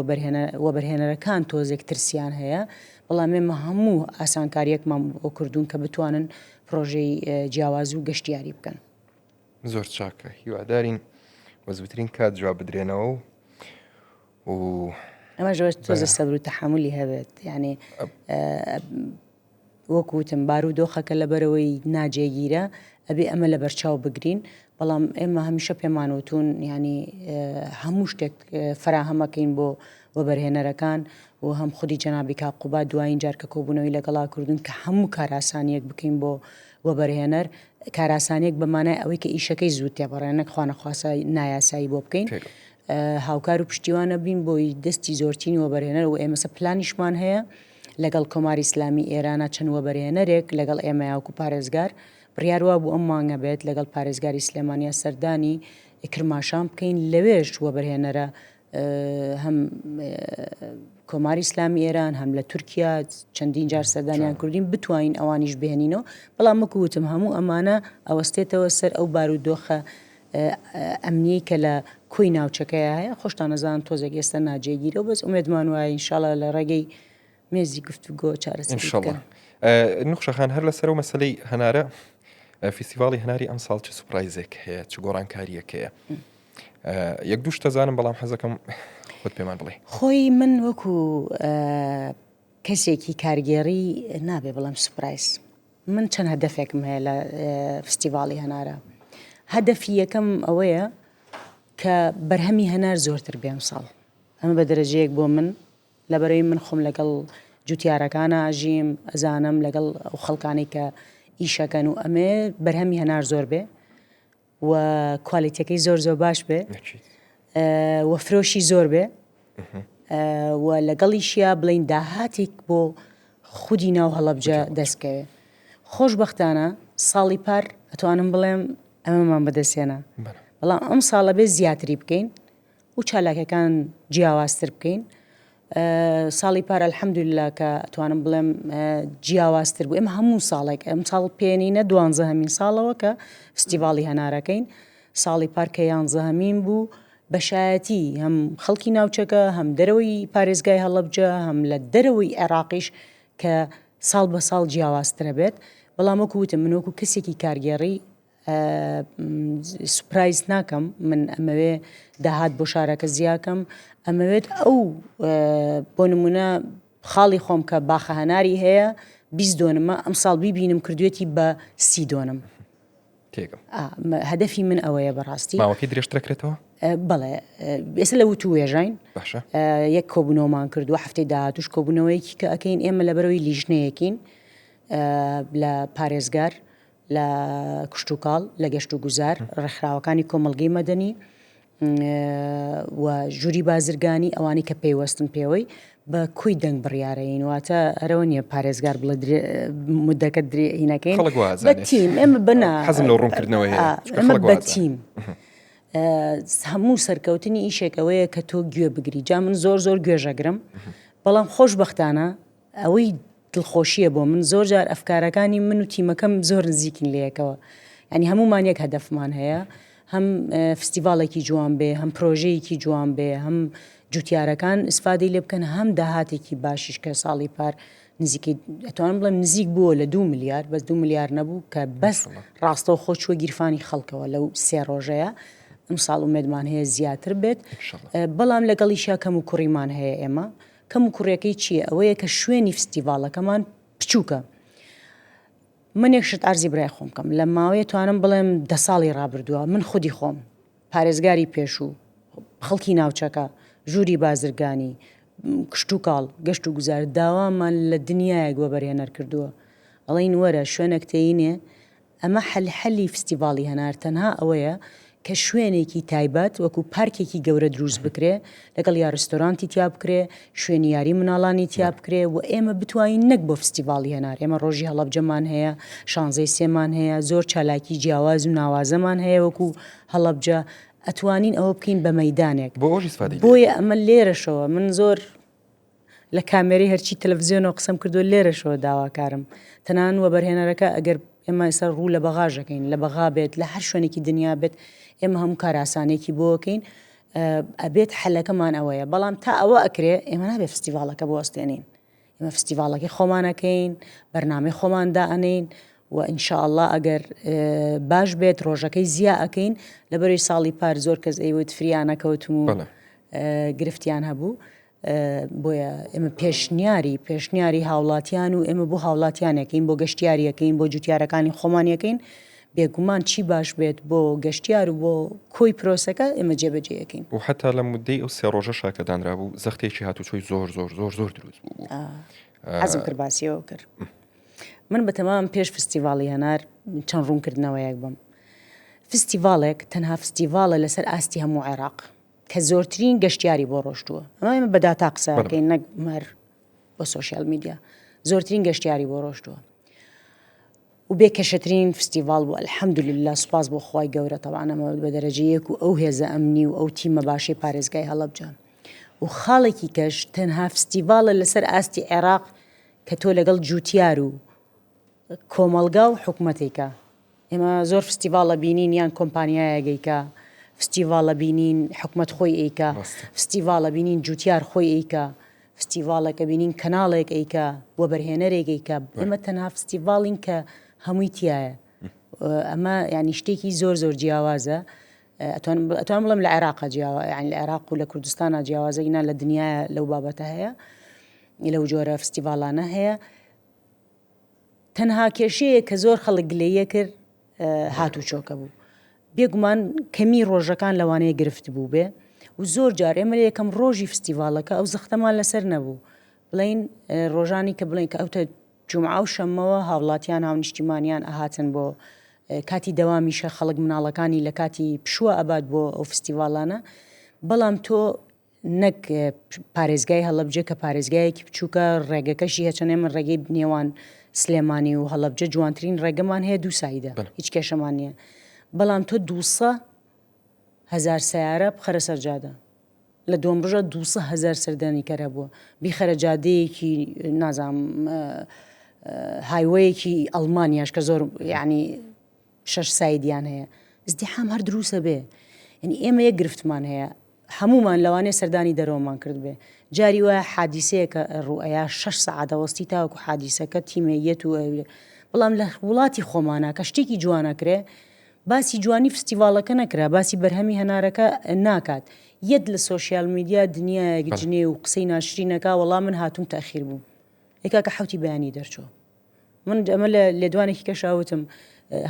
وەبەرهێنەرەکان تۆزێک ترسیان هەیە بەڵام ئێمە هەموو ئاسانکاریەکمان بۆ کردوون کە بتوانن پرۆژەی جیاواز و گەشتیاری بکەن. زۆر چاکە هیوادارین بە زووترین کات جواب بدرێنەوە و و ئەمەش تۆزە سەبر و تەحەمولی هەبێت یعنی وەک وتم بارودۆخەکە لەبەرئەوەی ناجێگیرە ئەبێ ئەمە لەبەرچاو بگرین، بەڵام ئێمە هەمیشە پێمان وتوون یانی هەموو شتێک فەراهەمەکەین بۆ وەبەرهێنەرەکان و هەم خودی جەنابی کاک قوباد دوایین جار کە کۆبوونەوەی لەگەڵا کردوون کە هەموو کارئاسانییەک بکەین بۆ وەبەرهێنەر، کارئاسانییەک بە مانای ئەوەی کە ئیشەکەی زوو تێپەڕێ نەک خوانەخواستە نایاسایی بۆ بکەین. هاوکار و پشتیوانە بین بۆی دەستی زۆرترین وەبەرهێنەر و ئێمەسە پلانیشمان هەیە لەگەڵ کۆماری ئیسلامی ئێرانە چەند وەبەرهێنەرێک لەگەڵ ئێمەیا وەکو پارێزگار، بڕیار وابوو ئەم مانگە بێت لەگەڵ پارێزگاری سلێمانیا سەردانی کرماشان بکەین، لەوێش وەبەرهێنەرە هەم کۆماری ئیسلامی ئێران هەم لە تورکیا چەندین جار سەردانیان کردین بتوانین ئەوانیش بهێنینەوە، بەڵام وەکو وتم هەموو ئەمانە ئەوەستێتەوە سەر ئەو بارودۆخە ئەمنیەی کە لە کۆی ناوچەکەیا هەیە خۆشتان ئەزانن تۆزێک ئێستا ناجێگیرە و بەس ئومێدمان وایە ئینشاڵا لە ڕێگەی مێزی گفتوگۆ چارەسەری بکەن. نوخشە خان هەر لەسەر ئەو مەسەلەی هەنارە فیستیڤاڵی هەناری ئەمساڵ چ surprise ێک هەیە چ گۆڕانکارییەک هەیە؟ یەک دوو شتە زانم بەڵام حەزەکەم خۆت پێمان بڵێ. خۆی من وەکو کەسێکی کارگێڕی نابێ بڵێم سوپرایز من چەند هەدەفێکم هەیە لە فستیڤاڵی هەنارە هەدەفی یەکەم ئەوەیە کە بەرهەمی هەنار زۆرتر بێ ئەمساڵ ئەمە بە دەرەجەیەک بۆ من لەبەرەی من خۆم لەگەڵ جوتیارەکانە ئەژیم ئەزانم لەگەڵ ئەو خەڵکانەی کە ئیشەکەن و ئەمێ بەرهەمی هەنار زۆر بێ و کوالیتەکەی زۆر زۆر باش بێ و فرۆشی زۆر بێ و لەگەڵیشیا بڵین داهاتێک بۆ خودی ناو هەڵەبجە دەستکەوێ خۆشببختانە ساڵی پار ئەتوانم بڵێم ئەمەمان بەدەستێنا بەڵام ئەم ساڵە بێ زیاتری بکەین و چالاکیەکان جیاوازتر بکەین ساڵی پار الحمدللە کە ئەتوانم بڵێم جیاوازتر بوو ئێمە هەموو ساڵێک ئەم ساڵ پێنینە دوانزەهەمین ساڵەوە کە فستیڤاڵی هەنارەکەین ساڵی پار کە یانزەهەمین بوو بەشایەتی هەم خەڵکی ناوچەکە هەم دەرەوەی پارێزگای هەڵەبجە هەم لە دەرەوەی عێراقیش کە ساڵ بە ساڵ جیاوازترە بێت بەڵام وەکو وتم من وەکو کەسێکی کارگێڕی سوپرایز ناکەم من ئەمەوێ داهات بۆ شارەکە زیاکەم ئەمەوێت ئەو بۆ نمونە خاڵی خۆم کە باخە هەناری هەیە 20 دۆنمە ئەم ساڵ بیبینم کردوێتی بە سی دۆنم هەدەفی من ئەوەیە بەڕاستی ماوەکەی درێژترەکرێتەوە بەڵێ ئێستا لە وتو وێژین باشە یەک کۆبوونەوەمان کردووە هەفتەی داهاتوش کۆبوونەوەیەکی کە ئەەکەین ئێمە لەبەرەوەی لیژنەیەکین لە پارێزگار لە کشتوکاڵ، لە گەشتوگوزار، ڕێکخراوەکانی کۆمەڵگەی مەدەنی و ژووری بازرگانی ئەوانەی کە پەیوەستن پێوەی بە کۆی دەنگ بڕیارەین واتە ئەرەوە نییە پارێزگار بڵێ مدەکە درێ هینەکەین خەڵک وا بە ئەزانێت. تیم ئێمە بەنا حەزم لەو ڕوونکردنەوە هەیە چونکە ئێمە خەڵک وا بە ئەزانێت. تیم هەموو سەرکەوتنی ئیشێک ئەوەیە کە تۆ گوێ بگری جا من زۆر زۆر گوێژەگرم بەڵام خۆشبەختانە ئەوەی دڵخۆشییە بۆ من زۆر جار ئەفکارەکانی من و تیمەکەم زۆر نزیکن لەیەکەوە یانی هەموومان یەک هەدەفمان هەیە هەم فستیڤاڵێکی جوان بێ هەم پرۆژەیەکی جوان بێ هەم جوتیارەکان ئیسفادەی لێ بکەن هەم داهاتێکی باشیش کە ساڵی پار نزیکەی ئەتوانم بڵێم نزیک بووە لە دو ملیار بەس دو ملیار نەبوو کە بەس ڕاستەوخۆ چووە گیرفانی خەڵکەوە لەو سێ ڕۆژەیە ئەمساڵ ئومێدمان هەیە زیاتر بێت بەڵام لەگەڵیشیا کەم و کوڕیمان هەیە ئێمە کەم و کوڕیەکەی چییە؟ ئەوەیە کە شوێنی فستیڤاڵەکەمان بچووکە. من یەک شت عەرزی برای خۆم بکەم لە ماوەیە توانم بڵێم دە ساڵی ڕابردووە من خودی خۆم پارێزگاری پێشوو خەڵکی ناوچەکە ژووری بازرگانی کشتوکاڵ گەشت و گوزار داوامان لە دنیایەک وەبەرهێنەر کردووە ئەڵین وەرە شوێنێک تێینێ ئەمە حەل حەلی فستیڤاڵی هەنار تەنها ئەوەیە کە شوێنێکی تایبەت وەکو پارکێکی گەورە دروست بکرێ لەگەڵ یا رستۆرانتی تیا بکرێ شوێنی یاری مناڵانی تیا بکرێ و ئێمە بتوانین نەک بۆ فستیڤاڵی هەنار ئێمە ڕۆژی هەڵەبجەمان هەیە شانزەی سێمان هەیە زۆر چالاکی جیاواز و ناوازەمان هەیە وەکو هەڵەبجە ئەتوانین ئەوە بکەین بە مەیدانێک بۆ ئەوەش ئیسفادەی لێ بۆیە ئەمە لێرەشەوە من زۆر لە کامێرەی هەرچی تەلەفزیۆنەوە قسەم کردووە لێرەشەوە داواکارم تەنان وەبەرهێنەرەکە ئەگەر ئێمە ئێستا ڕوو لە بەغاش دەکەین لە بەغا بێت لە هەر شوێنێکی دنیا بێت ئێمە هەموو کارئاسانێکی بۆکەین ئەبێت حەلەکەمان ئەوەیە بەڵام تا ئەوە ئەکرێ ئێمە نابێ فستیڤاڵەکە بوەستێنین ئێمە فستیڤاڵەکەی خۆمانەکەین بەرنامەی خۆمان دائەنین و ان شاء اللە ئەگەر باش بێت ڕۆژەکەی زیا ئەکەین لەبەرەی ساڵی پار زۆر کەس ئەیوت فریا نەکەوتم و گرفتیان هەبوو بۆیە ئێمە پێشنیاری پێشنیاری هاوڵاتیان و ئێمە بۆ هاوڵاتیانەکەین بۆ گەشتیاریەکەین بۆ جوتیارەکانی خۆمانەکەین بێگومان چی باش بێت بۆ گەشتیار و بۆ کۆی پرۆسەکە ئێمە جێبەجێیەکەین. و حتا لە مدەی ئەو سێ ڕۆژەشا کە دانرابوو زەختێکی هاتوچۆی زۆر زۆر زۆر زۆر دروست بوو بوو. حەزم کرد باسی ئەوە کرد. من بەتەمام پێش فستیڤاڵی هەنار چەند ڕوونکردنەوەیەک بم. فستیڤاڵێک تەنها فستیڤاڵە لەسەر ئاستی هەموو عێراق. کە زۆرترین گەشتیاری بۆ ڕۆشتووە ئەمە ئێمە بە داتا قسە ئەکەین نەک مەر بۆ social media زۆرترین گەشتیاری بۆ ڕۆشتووە و بێ کەشەترین فستیڤاڵ بوو الحمدلله سوپاس بۆ خوای گەورە تەبعەن ئەمە بە دەرەجە یەک و ئەو هێزە ئەمنی و ئەو تیمە باشەی پارێزگای هەڵەبجە و خاڵێکی کەش تەنها فستیڤاڵە لەسەر ئاستی عێراق کە تۆ لەگەڵ جوتیار و کۆمەڵگا و حکومەتێکە ئێمە زۆر فستیڤاڵ ئەبینین یان کۆمپانیایەک ئەیکا، فستیڤاڵ ئەبینین حکومەت خۆی ئەیکا، فستیڤاڵ ئەبینین جوتیار خۆی ئەیکا، فستیڤاڵێک ئەبینین کەناڵێک ئەیکا، وەبەرهێنەرێک ئەیکا، ئێمە تەنها فستیڤاڵین کە هەمووی تیایە. ئەمە یانی شتێکی زۆر زۆر جیاوازە. ئەتوانم بڵێم لە عێراقا جیاوە یانی لە عێراق و لە کوردستانا جیاوازە ئینا لە دنیایا لەو بابەتە هەیە لەو جۆرە فستیڤاڵانە هەیە تەنها کێشەیە کە زۆر خەڵک گلەیە کرد هاتوچۆکە بوو بێگومان کەمی ڕۆژەکان لەوانەیە گرفت بوو بێ و زۆر جار ئێمە لە یەکەم ڕۆژی فستیڤالەکە ئەو زەختەمان لەسەر نەبوو بڵین ڕۆژانی کە بڵین کە ئەوتە جومعە و شەممەوە هاوڵاتیان هاونیشتیمانیان ئەهاتن بۆ کاتی دەوامیشە خەڵک مناڵەکانی لە کاتی پشووە ئەبات بۆ ئەو فستیڤاڵانە بەڵام تۆ نەک پارێزگای هەڵەبجە کە پارێزگایەکی بچووکە ڕێگەکەشی هەچەنێ من ڕێگەی نێوان سلێمانی و هەڵەبجە جوانترین ڕێگەمان هەیە دوو side ە هیچ کێشەمان نییە بەڵام تۆ دووسە هزار سیارە بخەرە سەر جادە لە دووەم ڕۆژا 200 هەزار سەردانیکەر هەبووە، بیخەرە جادەیەکی نازانم highway ەکی ئەڵمانیاش کە زۆر یعنی شەش side یان هەیە ازدحام هەر دروسە بێ یعنی ئێمە یەک گرفتمان هەیە هەمومان لەوانەیە سەردانی دەرەوەمان کرد بێ جاری وایە حادیسەیەکە ڕوئەیا شەش سەعات دەوەستی تاوەکو حادیسەکە تیمێیەت و بەڵام لە وڵاتی خۆمانە کە شتێکی جوانەکرێ باسی جوانی فستیڤاڵەکە نەکرا باسی بەرهەمی هەنارەکە ناکات یەت لە social media دنیایەک جنێو و قسەی ناشرینەکا وەڵا من هاتوم تاخیر بووم ئەی کاکە حوتی بەیانی دەرچۆ من ئەمە لە لێدوانێکی کەشا وتم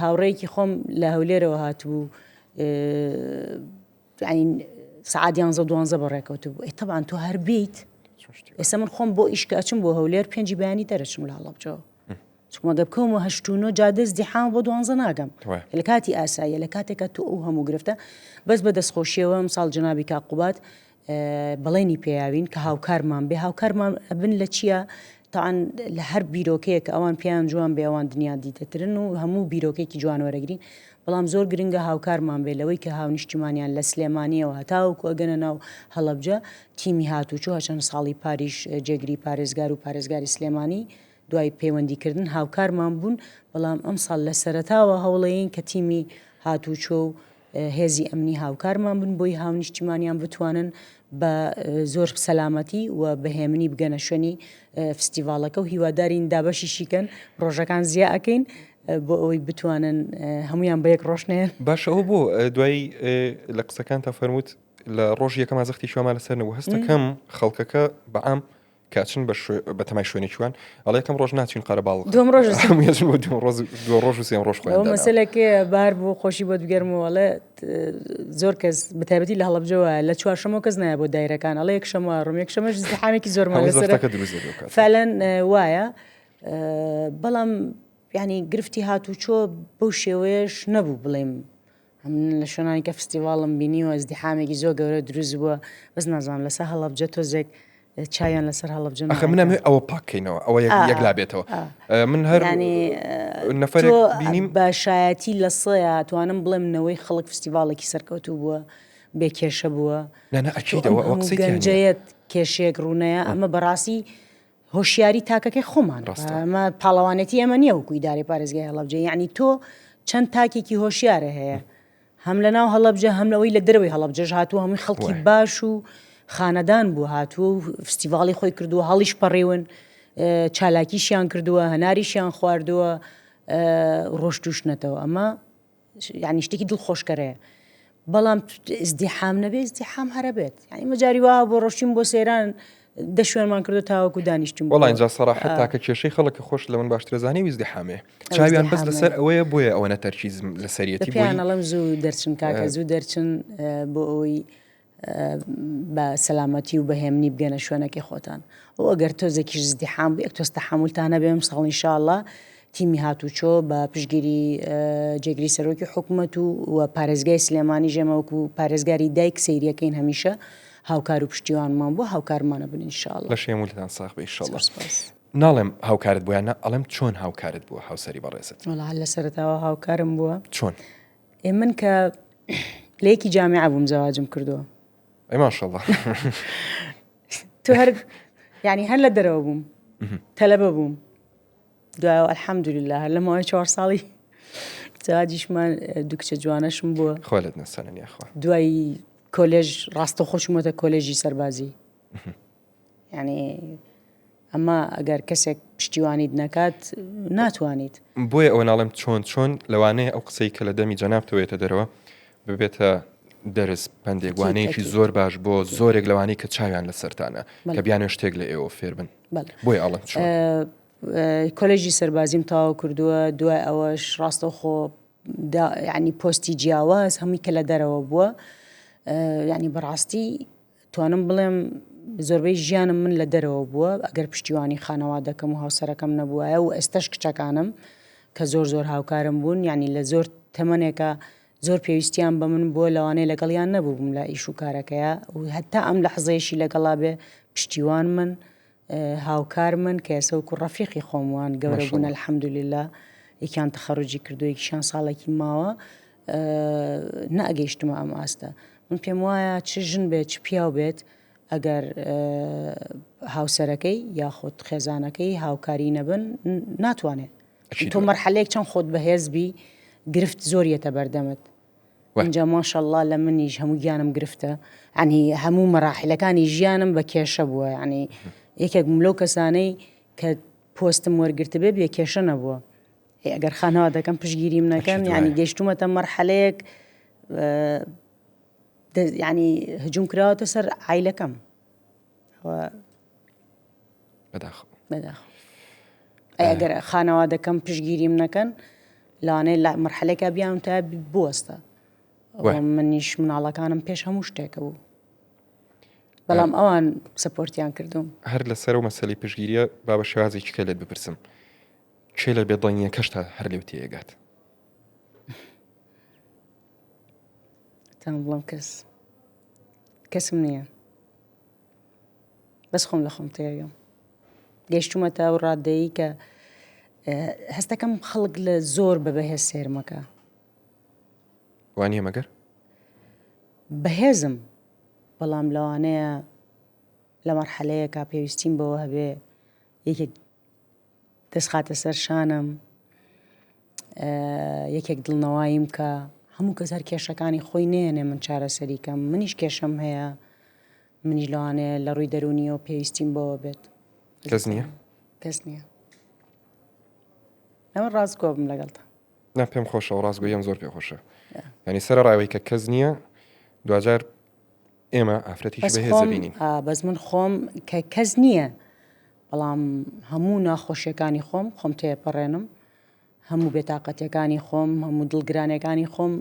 هاوڕێیەکی خۆم لە هەولێرەوە هاتبوو یعنی سعات یانزە و دوانزە بەڕێکەوتبوو ئەی تەبان تۆ هەر بیت ئێستا من خۆم بۆ ئیشکە ئەچم بۆ هەولێر پێنجی بەیانی دەرەچم لە هەڵەبجەوە چونکە گەر بکەومە هەشت و نۆ جادە زدیحام بۆ دوانزە ناگەم لە کاتی ئاساییە لە کاتێکە تۆ ئەو هەموو گرفتە بەس بە دەستخۆشیەوە ئەمساڵ جەنابی کاک قوباد بەڵێنی پێیاوین کە هاوکارمان بێ هاوکارمان ئەبن لە چییە تاان لە هەر بیرۆکەیە کە ئەوان پێیان جوان بێ ئەوان دنیا دیتەترن و هەموو بیرۆکێکی جوان وەرەگرین بەڵام زۆر گرنگە هاوکارمان بێ لەوەی کە هاونیشتیمانیان لە سلێمانیەوە هەتاوەکو ئەگەنە ناو هەڵەبجە تیمی هاتوچۆ هەچەند ساڵی پاریش جێگری پارێزگار و پارێزگاری سلێمانی دوای پەیوەندیکردن هاوکارمان بوون، بەڵام ئەمساڵ لە سەرەتاوە هەوڵەیەین کە تیمی هاتووچۆ و هێزی ئەمنی هاوکارمان بن بۆی هاونیشتیمانیان بتوانن بە زۆر سەلامەتی و بە هێمنی بگەنە شوێنی فستیڤاڵەکە و هیوادارین دابەشیشی کەن ڕۆژەکان زیا ئەکەین بۆ ئەوەی بتوانن هەمویان بە یەک ڕۆژ نێن. باشە ئەوە بۆ دوایی لە قسەکانتا فەرمووت لە ڕۆژی یەکەما زەختی شوێمان لەسەر نەبوو هەستەکەم خەڵکەکە بەعام کە ئەچن بە بە تەمای شوێنێکی وان ئەڵێ یەکەم ڕۆژ ناچین قەرەباڵغ دووەم ڕۆژ هەمووی ئەچن بۆ دووەم ڕۆژ دووەم ڕۆژ و سێم ڕۆژ خۆیان ئەوە داناوە. مەسەلەکەیە بار بۆ خۆشی بۆت بگەرمەوە ئەڵێ زۆر کەس بەتایبەتی لە هەڵەبجە وایە لە چوارشەمەوە کەس نایە بۆ دایرەکان ئەڵێ یەکشەمە ڕۆم یەکشەمەش ازدحامێکی زۆرمان هەموو لەسەرە زەختەکە دروست دەبێ ئەو کاتە. فعلا وایە بەڵام یعنی گرفتی هاتوچۆ بەو شێوەیەش نەبوو بڵێم من لە شوێنانی کە فستیڤاڵم بینیوە ئیزدیحامێکی زۆر گەورە دروست بووە بەس نازانم لەسەر هەڵەبجە تۆزێک چاویان لەسەر هەڵەبجە ئەخە من ئەمەوێ ئەوە پاک کەینەوە ئەوە یەک یەکلا بێتەوە من هەر نەفەرێک بینیم بە شایەتی لە سەیە توانم بڵێم نەوەی خەڵک فستیڤاڵێکی سەرکەوتوو بووە بێ کێشە بووە نا نا ئەکید ئەوە ئەوە قسەی تیا نییە. گەنجەیەت کێشەیەک ڕوونەیە ئەمە بەڕاستی هۆشیاری تاکەکەی خۆمان ڕاستە. ئەمە پاڵەوانێتی ئێمە نییە وەکو ئیدارەی پارێزگای هەڵەبجە یعنی تۆ چەند تاکێکی هۆشیارە هەیە هەم لە ناو هەڵەبجە هەم لەوەی لە دەرەوەی هەڵەبجەش هاتووە هەمووی خەڵکی وایە. باش و خانەدان بوو هاتووە و فستیڤاڵی خۆی کردووە هەڵیش پەڕیون چالاکیشیان کردووە هەناریشیان خواردووە ڕۆشتوشنەتەوە ئەمە یانی شتێکی دڵخۆشکەرەیە بەڵام ئزدیحام نەبێ ئزدیحام هەرە بێت یانی مەجاری وا بۆ ڕۆشتین بۆ سەیران دە شوێنمان کردو تاوەکو دانیشتین وەڵا اینجا سەراحەت تاکە کێشەی خەڵک خۆش لە من باشترە زانی و ئزدیحامێ چاویان بەس لەسەر ئەوەیە بۆیە ئەوەنە تەرکیزم لەسەریەتی بۆی پێیان ئەڵێم زوو دەرچن کاکە زوو دەرچن بۆ ئەوەی بە سەلامەتی و بە هێمنی بگەنە شوێنەکەی خۆتان و ئەگەر تۆزێکیش زدیحام بوو یەک تۆز تەحەمولتان هەبێ ئەمساڵ ان شاء اللە تیمی هاتوچۆ بە پشتگیری جێگری سەرۆکی حکومەت و و پارێزگای سلێمانی ژێمە وەکو پارێزگاری دایک سەیریەکەین هەمیشە هاوکار و پشتیوانمان بووە هاوکارمانە بن ان شاء اللە. لەشی هەموولتان ساغ بێ ئیشەڵا. زۆر سپاس. ناڵێم هاوکارت بوو یان نا ئەڵێم چۆن هاوکارت بووە هاوسەری بەڕێزت؟ وەڵا هەر لە سەرەتاوە هاوکارم بووە. چۆن؟ ئێ من کە لە یەکی جامیعە بووم زەواجم کردووە. ئەی ماشەڵڵا. تۆ هەر یعنی هەر لە دەرەوە بووم تەلەبە بووم دوایەوە الحەمدللە هەر لە ماوەی چوار ساڵی زەواجیشمان دوو کچە جوانەشم بووە. خوا لێت نەسەنن یاخوا. دوای کۆلێژ ڕاستەوخۆ چوومەتە کۆلێژی سەربازی. یعنی ئەمە ئەگەر کەسێک پشتیوانیت نەکات ناتوانیت. بۆیە ئەوە ناڵێم چۆن چۆن لەوانەیە ئەو قسەی کە لە دەمی جەنابتەوە یەتە دەرەوە ببێتە. دەرس پەندێک وانەیەکی زۆر باش بۆ زۆرێک لەوانەی کە چاویان لەسەرتانە کە بیانێ شتێک لە ئێوە فێر بن بۆیە ئەڵێم چۆن. کۆلێژی سەربازیم تەواو کردووە دوای ئەوەش ڕاستەوخۆ یعنی پۆستی جیاواز هەمووی کە لە دەرەوە بووە یعنی بەڕاستی توانم بڵێم زۆربەی ژیانم من لە دەرەوە بووە ئەگەر پشتیوانی خانەوادەکەم و هاوسەرەکەم نەبووایە و ئێستش کچەکانم کە زۆر زۆر هاوکارم بوون یعنی لە زۆر تەمەنێکە زۆر پێویستیان بە من بووە لەوانەیە لەگەڵیان نەبووبم لە ئیش و کارەکەیا و هەتا ئەم لەحزەیەشی لەگەڵا بێ پشتیوان من هاوکار من کە ئێستا وەکو ڕەفیقی خۆم وان گەورە بوون الحمدللە یەکیان تەخەڕوجی کردو یەکیشیان ساڵێکی ماوە نەئەگەیشتمە ئەم ئاستە من پێم وایە چ ژن بێت چ پیاو بێت ئەگەر هاوسەرەکەی یاخود خێزانەکەی هاوکاری نەبن ناتوانێت تۆ مەرحەلەیەک چەند خۆت بەهێز بی گرفت زۆر یەتە بەردەمت ئینجا ماشەڵڵا لە منیش هەموو گیانم گرفتە ینی هەموو مەراحلەکانی ژیانم بە کێشە بووە ینی یەکێک بووم لەو کەسانەی کە پۆستم وەرگرتبێ بێ کێشە نەبووە ئەگەر خانەوە دەکەم پشگیریم نەکەن ینی گەشتومەتە مەرحەلەیەک ینی هجوم کراوەتە سەر عیلەکەم بەداخەوە بەداخەوە ئەگەر خانەوادەکەم پشگیریم نەکەن لەوانەیە لە مەرحەلێکا بیان تا بوەستە منیش مناڵەکانم پێش هەموو شتێکە بوو بەڵام ئەوان سەپۆرتیان کردوم هەر لەسەر و مەسەلی پشگیریە با بە شێوازێکی کە لێت بپرسم کێ لە بێدەنگیەکەشتا هەر لێو تێگات تام بڵم کەس کەسم نییە بەس خۆم لە خۆم تێگەم گەیشتومەتە ئەو ڕادەیە کە هەستەکەم خەڵک لە زۆر بە بەهێز سێرمەکە وانە مەگەر بەهێزم بەڵام لەوانەیە لە مەرحەلەیەکە پێویستیم بەوە هەبێ یەکێک دەست خاتە سەر شانم یەکێک دڵنەواییم کە هەموو کەس هەر کێشەکانی خۆی نێنێ من چارەسەری کەم منیش کێشەم هەیە منیش لەوانەیە لە ڕووی دەرونیەوە پێویستیم بەوە بێت کەس نییە کەس نییە ئەمە ڕاستگۆ بم لەگەڵتا نا پێم خۆشە و ڕاستگۆیم زۆر پێ خۆشە ینی سەر ڕاوی کە کەس نییە دوجار ئێمە ئافرەتیش بەهێز بینین بەس من خۆم کە کەس نییە بەڵام هەموو ناخۆشیەکانی خۆم خۆم تێپەڕێنم هەموو بێتاقەتیەکانی خۆم هەموو دڵگرانەکانی خۆم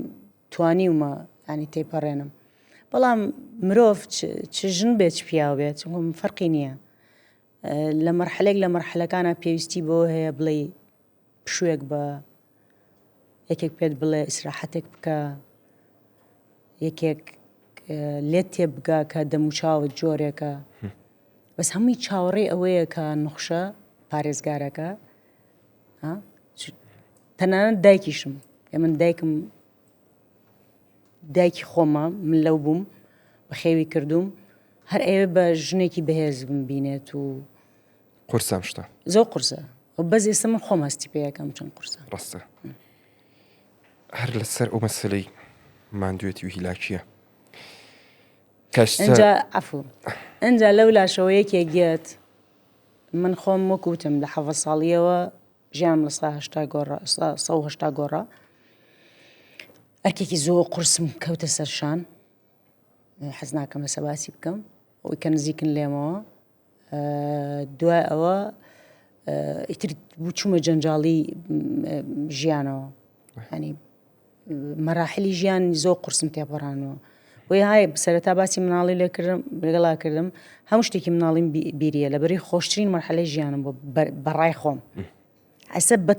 توانیومە ینی تێپەڕێنم بەڵام مرۆڤ چ ژن بێت چ پیاو بێت چونکم فەرقی نییە لە مەرحەلێک لە مەرحەلەکانە پێویستی بۆ هەیە بڵێ پشوێک بە یەکێک پێت بڵێ ئیسراحەتێک بکە یەکێک لێت تێبگا کە دەموچاوت جۆرێکە بەس هەمووی چاوەڕێی ئەوەیە کە نوخشە پارێزگارەکە تەنانەت دایکیشم ئێ من دایکم دایکی خۆمە من لەو بووم بەخێوی کردوم هەر ئەوێ بە ژنێکی بەهێز بینێت و قورسام شتە زۆر قورسە بەس ئێستا من خۆم هەستی پێەکەم چەند قورسە ڕاستە هەر لەسەر ئەو مەسلەی ماندوێتی و هیلاکیە ئینجا عەفو ئینجا لەو لاشەوە یەکێک یەت من خۆم وەک وتم لە حەڤە ساڵیەوە ژیانم لە سا هەشتا گۆڕا سە و هەشتا گۆڕا ئەرکێکی زۆر قورسم کەوتە سەر شان حەز ناکەم لەسە باسی بکەم ئەوەی کە نزیکن لێمەوە دوای ئەوە ئیتر بچوومە جەنجاڵی ژیانەوە ینی مەراحلی ژیان زۆر قورسم تێپەڕانەوە بۆیە های سەرەتا باسی مناڵی لێکردم لەگەڵا کردم هەموو شتێکی مناڵیم بیریە لەبەری خۆشترین مەرحەلەی ژیانم بۆ بەڕای خۆم ئەسە بە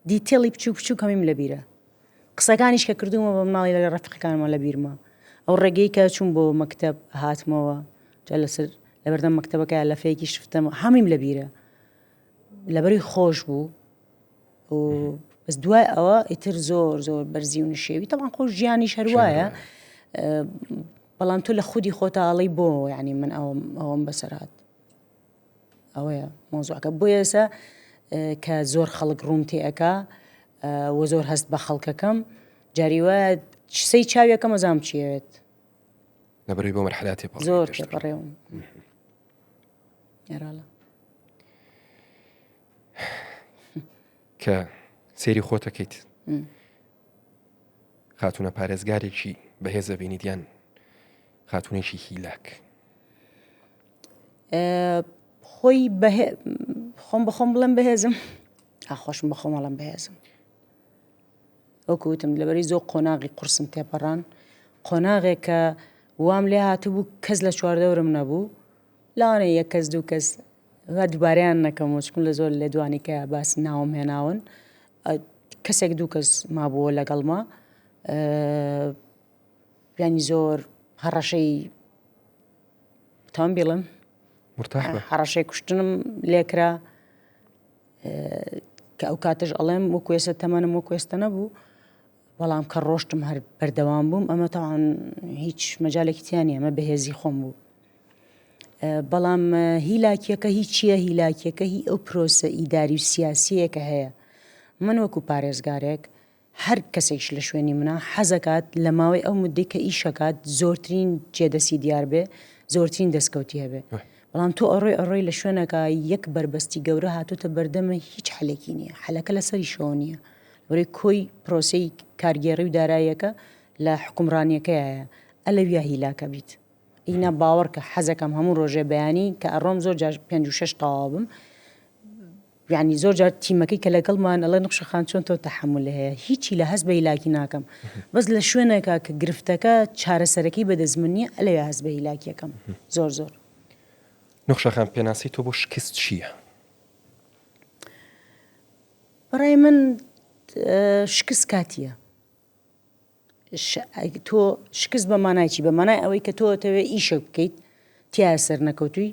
detail ی بچوو بچوو کەمیم لەبیرە قسەکانیش کە کردومە بە مناڵی لەگەڵ ڕەفیقەکانمە لەبیرمە ئەو ڕێگەی کە چوون بۆ مەکتەب هاتمەوە جا لەسەر لەبەردەم مەکتەبەکە لەفەیەکی شفتەمە هەمیم لەبیرە لەبەری خۆش بوو و بەس دوای ئەوە ئیتر زۆر زۆر بەرزی و نشێوی تەوان خۆش ژیانیش هەروایە بەڵام تۆ لە خودی خۆتاڵی بۆ ینی من ئەوم ئەوم بەسەرات ئەوەیە مۆزوعەکە بۆ ئێسا کە زۆر خەڵک ڕووم تێئەکا و زۆر هەست بە خەڵکەکەم جاری وایە سەی چاویەکەم ئەزانم چیەوێت لەبەرەی بۆ مەرحەلە تێپەڕ زۆر تێپەڕێوم ئێراڵە کە سێری خۆتەکەیت خاتونە پارێزگارێکی بەهێز ئەبینیت یان خاتونێکی هیلاک؟ خۆی خۆم بەخۆم بڵێم بەهێزم ئاخۆشم بەخۆم ئەڵم بەهێزم وەکو وتم لەبەری زۆر قۆناغی قورسم تێپەڕان قۆناغێک کە وام لێ هاتبوو کەس لە چواردەورم نەبوو لەوانەیە یەک کەس دوو کەس با دووبارەیان نەکەمەوە چکم لە زۆر لێدوانی کە باس ناوم هێناون کەسێک دوو کەس مابووە لەگەڵما ینی زۆر هەڕەشەی تام بڵم هەڕەشەی کوشتنم لێکرا کە ئەو کاتەش ئەڵێم وەکو ئێستا تەمەنم وەکو ئێستا نەبوو بەڵام کە ڕۆشتم هەر بەردەوام بووم ئەمە تاوان هیچ مەجالێکی تیا نییە ئەمە بەهێزی خۆم بوو بەڵام هیلاکیەکە هی چییە هیلاکیەکە هی ئەو پرۆسە ئیداری و سیاسیەکە هەیە من وەکو پارێزگارێک هەر کەسێکیش لە شوێنی منە حەزەکات لە ماوەی ئەو مدەی کە ئیشەکات زۆرترین جێدەستی دیار بێ زۆرترین دەستکەوتی هەبێ بەڵام تۆ ئەڕۆی ئەڕۆی لە شوێنەکە یەک بەربەستی گەورە هاتوتە بەردەمە هیچ حەلێکی نییە حەلەکە لەسەریشەوە نییە لەبەرئەوەی کۆی پرۆسەی کارگێڕی و داراییەکە لە حوکمڕانیەکەیایە ئەلەویا هیلاکە بیت ئینا باوەڕکە حەزەکەم هەموو ڕۆژێ بەیانی کە ئەڕۆم زۆر جار پێنج و شەش تەواو بم یعنی زۆر جار تیمەکەی کە لەگەڵمان ئەڵێ نقشە خان چۆن تۆ تەحەمول هەیە هیچی لە هەست بە هیلاکی ناکەم بەس لە شوێنێکا کە گرفتەکە چارەسەرەکەی بەدەست من نییە ئەلەوێ هەست بە هیلاکیەکەم زۆر زۆر. نوخشە خان پێناسەی تۆ بۆ شکست چییە؟ بەڕای من شکست کاتیە تۆ شکست بە مانای چی بە مانای ئەوەی کە تۆ ئەتەوێ ئیشێک بکەیت تیا سەر نەکەوتوی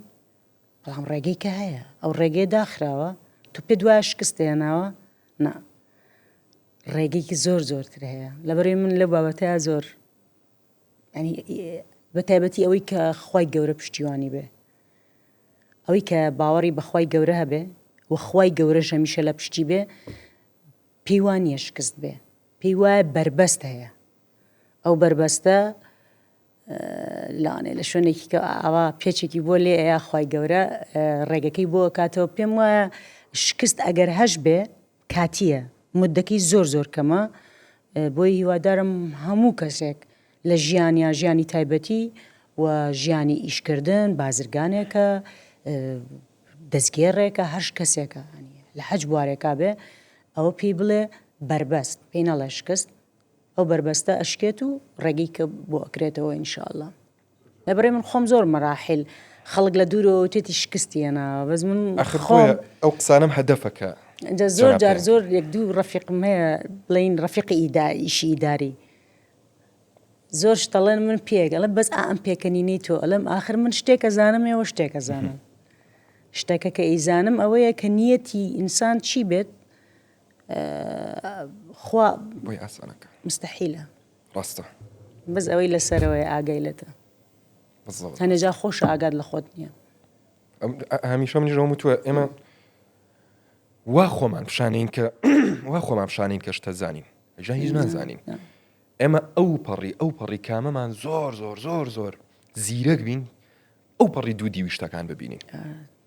بەڵام ڕێگەی کە هەیە ئەو ڕێگەیە داخراوە تۆ پێت وایە شکست هێناوە نا ڕێگەیەکی زۆر زۆرتر هەیە لەبەرەی من لەو بابەتەیە زۆر بە تایبەتی ئەوەی کە خی گەورە پشتیوانی بێ ئەوەی کە باوەڕی بەخوای گەورە هەبێ و خوای گەورەش هەمیشە لە پشتی بێ پێی وا نییە شکست بێ پێی وایە بەربەست هەیە ئەو بەربەستە لەوانەیە لە شوێنێکی کە ئاوا پێچێکی بۆ لێ ئەیا خوای گەورە ڕێگەکەی بۆ کاتەوە پێم وایە شکست ئەگەر هەش بێ کاتیە مدەکەی زۆر زۆر کەمە بۆی هیوادارم هەموو کەسێک لە ژیان یا ژیانی تایبەتی و ژیانی ئیشکردن بازرگانێکە دەستگێڕێکە هەر کەسێکە لە هەچ بوارێکا بێ ئەوە پێی بڵێ بەربەست پێی نەڵێ شکست ئەو بەربەستە ئەشکێت و ڕێگەی کە بۆ ئەکرێتەوە ئینشاءاللە لەبەرئ من خۆم زۆر مەراحیل خەڵک لە دوورەوە وتێتی شکستی هێناوە بەس من ئەخر خۆم بۆیە ئەو قسانەم هەدەفە کە جا زۆر جەناب جار پێیان زۆر یەک دوو ڕەفیقم هەیە بڵێین ڕەفیقی ئیدا ئیشی ئیداری زۆر شت ئەڵێن من پێک ئەڵێم بەس ئا ئەم پێکەنینەی تۆ ئەڵێم ئاخر من شتێک ئەزانم ئێوە شتێک ئەزانن شتەکە کە ئەیزانم ئەوەیە کە نیەتی ئینسان چی بێت خوا بۆی ئاسانەکە مستحیلە ڕاستە بەس ئەوەی لەسەرەوەی ئاگای لێتە بالضبط هەنێ جار خۆشە ئاگات لە خۆت نییە هەمیشە منیش ئەوم وتووە ئێمە وا خۆمان پیشانین کە وا خۆمان پیشانین کە شتە زانین جا هیچ نازانین ئێمە ئەو پەڕی ئەو پەڕی کامەمان زۆر زۆر زۆر زۆر زیرەک بین ئەو پەڕی دوو دیوی شتەکان ببینین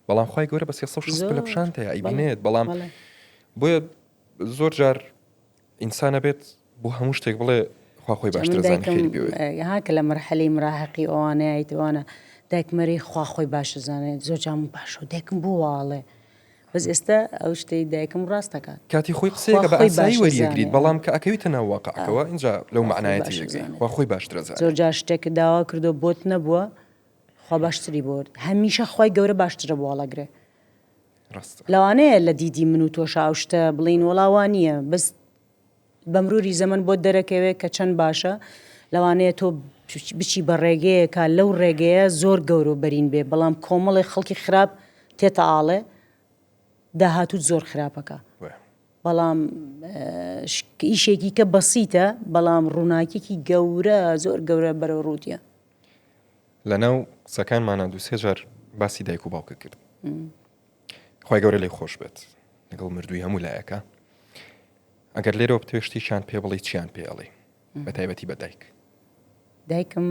بەڵام خی گەورە بە 360 پلە پیشان تەیە ئەیبینێت بەڵام بۆیە زۆر جار ئینسانە بێت بۆ هەموو شتێک بڵێ خوا خۆی باشترە زانێ خێری پێوەیە. ها کە لە مەرحەلەی مراهقی ئەوانەیت ئەوانە دایک مەری خوا خۆی باشە زانێت زۆر جام باشە دایکم بۆ واڵێ بەس ئێستا ئەو شتەی دایکم ڕاست دەکات کاتی خۆی قسەیەکە بە ئاسایی وەریەگریت بەڵام کە ئەکەویتە ناو واقعەکەوە ئینجا لەو مەعنایە تێدەگەی خوا خۆی باشترە زانێت. زۆر جار شتێکت داوا کردووە بۆت نەبووە خوا باشتری بۆ هەمیشە خوای گەورە باشترە بۆ هەڵەگرێ ڕاستە. لەوانەیە لە دیدی من و تۆشا ئەو شتە بڵێین وەڵا وا نییە بەس بە مروری زەمەن بۆت دەرەکەوێت کە چەند باشە لەوانەیە تۆ بچی بە ڕێگەیەکە لەو ڕێگەیە زۆر گەورە و بەرین بێ بەڵام کۆمەڵێک خەڵکی خراپ تێتە ئاڵێ داهاتووت زۆر خراپەکە بەڵام ئیشێکی کە بەسیتە بەڵام ڕووناکیکی گەورە زۆر گەورە بەرەو ڕووتە لەناو قسەکانمانا دوو سێ جار باسی دایک و باوکت کرد خوای گەورە لێی خۆش بێت لەگەڵ مردووی هەموو لایەکە ئەگەر لێرەوە بتەوێ شتێکیان پێ بڵێ چیان پێ ئەڵێ بە تایبەتی بە دایک دایکم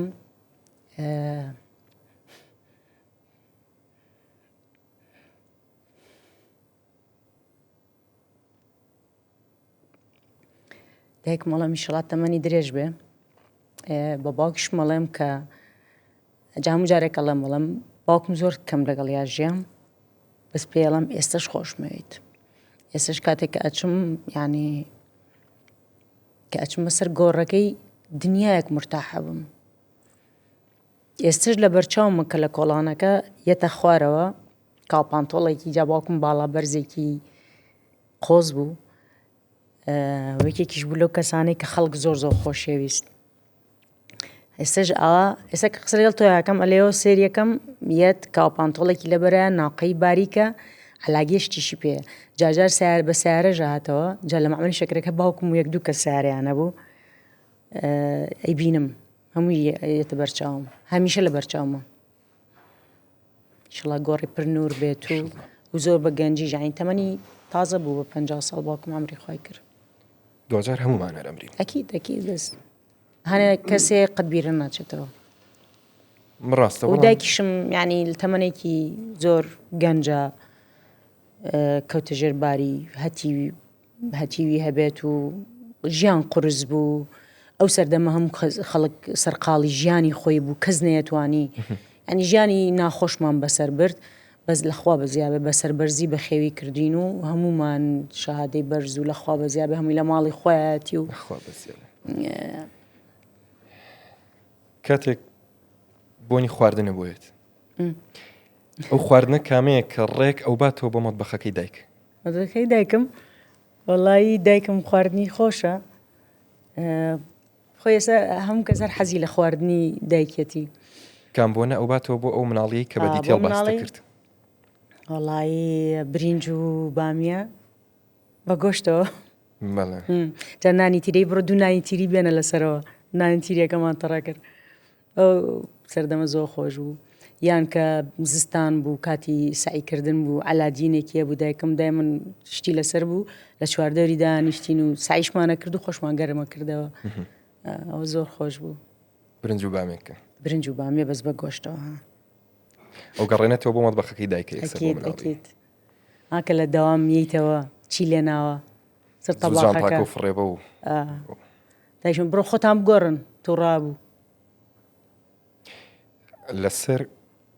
دایکم وەڵام ئیشەڵا تەمەنی درێژ بێ. بە باوکیشم ئەڵێم کە جا هەموو جارێک ئەڵێم بەڵێم باوکم زۆر کەم لەگەڵ یا ژیام بەس پێڵم ئێستش خۆشمەوێت ئێستش کاتێک کە ئەچم ینی کە ئەچمە سەر گۆڕەکەی دنیایەک مرتاحە بم ئێستش لە بەرچاومە کە لە کۆڵانەکە یەتە خوارەوە کاپانتۆڵێکی جا باوکم باڵا بەرزێکی قۆز بوو یەکێکیش بوو لەو کەسانەی کە خەڵک زۆر زۆر خۆشەویست ئێستش ئاوا ئێستا کە قسە لەگەڵ تۆیاکەم ئەلێەوە سێریەکەم یەت کاوپانتۆڵێکی لەبەرە ناقەی باریکە علاگێ شتیشی پێ جاجار سیار بە سیارە ژاتەوە جا لە معمەلی شەکرەکە باوکم و یەک دوو کە سیارەیانە بوو ئەیبینم هەمووی یەتە بەرچاوم هەمیشە لە بەرچاومە ئیشەڵا گۆڕی پر نور بێت و و زۆر بە گەنجی ژانی تەمەنی تازە بوو بە 50 ساڵ باوکم عمری خۆی کرد دوجار هەمومان هەر ئەمرین ئەکید ئەکید بەس هەنێ کەسێ قەت بیرە ناچێتەوە ڕاستە و دایکیشم ینی لە تەمەنێکی زۆر گەنجە کەوتە ژێر باری هەتیوی هەتیوی هەبێت و ژیان قورس بوو ئەو سەردەمە هەموو خەڵک سەرقاڵی ژیانی خۆی بوو کەس نەیەتوانی ئەنی ژیانی ناخۆشمان بەسەر برد بەس لەخوا بەزیابێ بە سەربەرزی بەخێوی کردین و هەمومان شەهادەی بەرز و لەخوا بەزیابێ هەمووی لە ماڵی خۆیەتی و کاتێک بۆنی خواردنە بۆیت ئەو خواردنە کامەیە کە ڕێک ئەو باتەوە بۆ مەتبەخەکەی دایک مەتبەخەکەی دایکم وەڵایی دایکم خواردنی خۆشە خۆی ئێستا هەموو کەس هەر حەزی لە خواردنی دایکەتی. کام بۆنە ئەوباتەوە بۆ ئەو مناڵیەی کە بە detail باست کرد؟ وەڵایی برینج و بامیە بە گۆشتەوە. بەڵێ. جا نانی تیرەی بڕۆ دوو نانی تیری بێنە لەسەرەوە نانی تیریەکەمان تەڕە کرد. ئەو سەردەمە زۆر خۆش بوو. یان کە زستان بوو کاتی سەعیکردن بوو عەلادینێکی هەبوو دایکم دای من شتی لەسەر بوو لە چواردەوری دانیشتین و سعیشمانە کرد و خۆشمان گەرمە کردەوە ئەوە زۆر خۆش بوو. برنج و بامێکە. برنج و بامێ بەس بە گۆشتەوە ها. ئەو گەڕێنێتەوە بۆ مەتبەخەکەی دایکە یەکسەر بۆ ئەکید مناڵی. ئەکید. ها کە لە دەوام یەیتەوە چی لێناوە سەر زوو تەباخەکە. جانتاکە و فڕێبە و. ئا. دایکم بڕۆ خۆتان بگۆڕن توڕابوو. لەسەر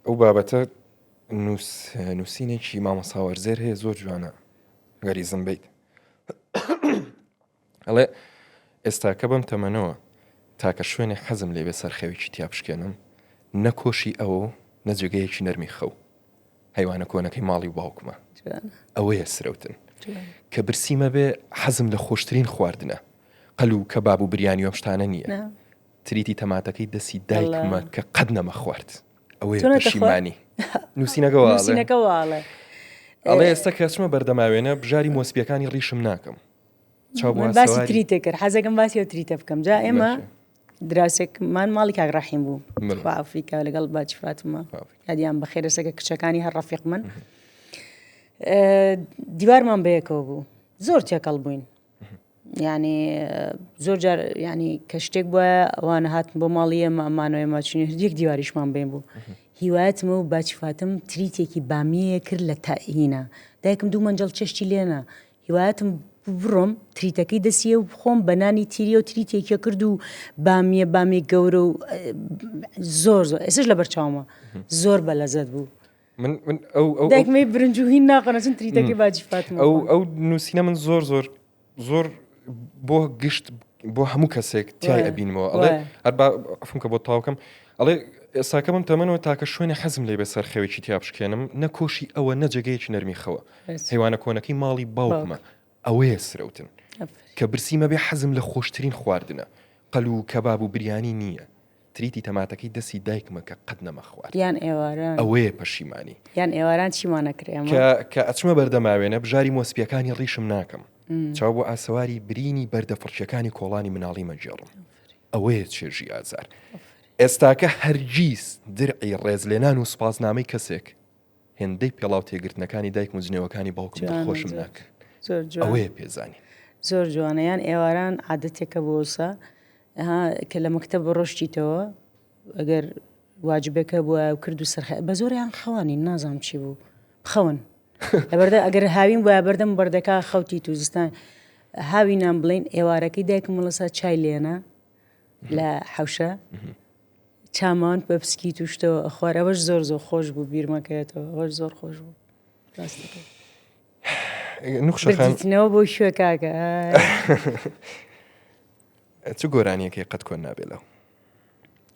ئەو بابەتە نووسینێکی مامۆستا وەرزێر هەیە زۆر جوانە گەر ئیزن بیت ئەڵێ ئێستاکە بەم تەمەنەوە تاکە شوێنێ حەزم لێبێ سەرخەوێکی تیا بشکێنم نە کۆشی ئەوە و نە جێگەیەکی نەرمی خەو هەیوانە کۆنەکەی ماڵی و باوکمە ئەوەیە سرەوتن کە برسیمە بێ حەزم لە خۆشترین خواردنە قەل و کەباب و بریانی ئەم شتانە نییە تریتی تەماتەکەی دەسی دایکمە کە قەت نەمەخوارد ئەوەیە پەشیمانی نووسینەکە نووسینەکە واڵێ ئەڵێ ئێستا کە چمە بەردەماوێنە بژاری مۆسپیەکانی ڕیشم ناکەم چاو باسی تریتێ کرد حەزەکەم باسی ئەو تریتە بکەم جا ئێمە دراوسێکمان ماڵی کاک ڕەحیم بوو ئەفریکا لەگەڵ باچی فاتمە یادیان بەخێر ئێستا کە کچەکانی هەر ڕەفیق من دیوارمان بەیەکەوە بوو زۆر تێکەڵ بووین یعنی زۆر جار ینی کە شتێک بووە ئەوانە هاتن بۆ ماڵی ئێمە ئەمانەوە ئێمە چین یەک دیواریشمان بین بوو هیوایەتمە و باچی فاتم تریتێکی بامیەیە کرد لە تائینە دایکم دوو مەنجەڵ چێشتی لێنا هیوایەتم بڕۆم تریتەکەی دەسیە و بخۆم بە نانی تیریە و تریتێکیە کرد و بامیە بامی گەورە و زۆر زۆر ئێسش لە بەرچاومە زۆر بە لەزەت بوو من من ئەو ئەو دایکمەی برنج و هین ناخۆنە چون تریتەکەی باجی فاتمە ئەو ئەو نووسینە من زۆر زۆر زۆر بۆ گشت بۆ هەموو کەسێک تای ئەبینمەوە ئەڵێ هەر با عفوم کە بۆ تاوکەم ئەڵێ ئێستاکە بم تەمەنەوە تاکە شوێنی حەزم لێ بێ سەر خەوێکی تیا بشکێنم نە کۆشی ئەوە نە جێگەیەکی نەرمی خەوە هەیوانە کۆنەکەی ماڵی باوکمە ئەوەیە سرەوتن کە برسیمە بێ حەزم لە خۆشترین خواردنە قەل و کەباب و بریانی نییە تریتی تەماتەکەی دەسی دایکمە کە قەت نەمەخوارد. یان ئێواران. ئەوەیە پەشیمانی. یان ئێواران چیمان ئەکرێ ئەمە؟ کە کە ئەچمە بەردەم ئاوێنە بژاری مۆسپیەکانی ڕیشم ناکەم. چاو بۆ ئاسەواری برینی بەردە فڕکیەکانی کۆڵانی مناڵیم ئەگێڕم. ئەوەیە چێژی ئازار. ئێستاکە هەرگیز درعی ڕێزلێنان و سوپاسنامەی کەسێک هێندەی پێڵاو تێگرتنەکانی دایکم و جنێوەکانی باوکم دڵخۆشم ناکەن. ئەوەیە پێزانین. زۆر جوانە. یان ئێواران عادەتێکە بۆ ئەوسا ها کە لە مەکتەب ڕۆشتیتەوە ئەگەر واجبێکە بووە و کرد و سەرخ بە زۆریان خەوانی نازانم چی بوو بخەون لەبەردە ئەگەر هاوین بووە بەردەم بەردەکە خەوتی تو زستان هاوینان بڵین ئێوارەکەی دایکم مڵەسا چای لێنە. لە حەوشە چامان بە پسکیت و شتەوە ئەخوار ئەوەش زۆر زۆر خۆش بوو بیرمەکەێتەوە ئەوەش زۆر خۆش بوو ڕاستەکەی. نوخشەخان بردیتنەوە بۆ شوێ کاکە چ گۆرانیەکەی قەت کۆن نابێ لەو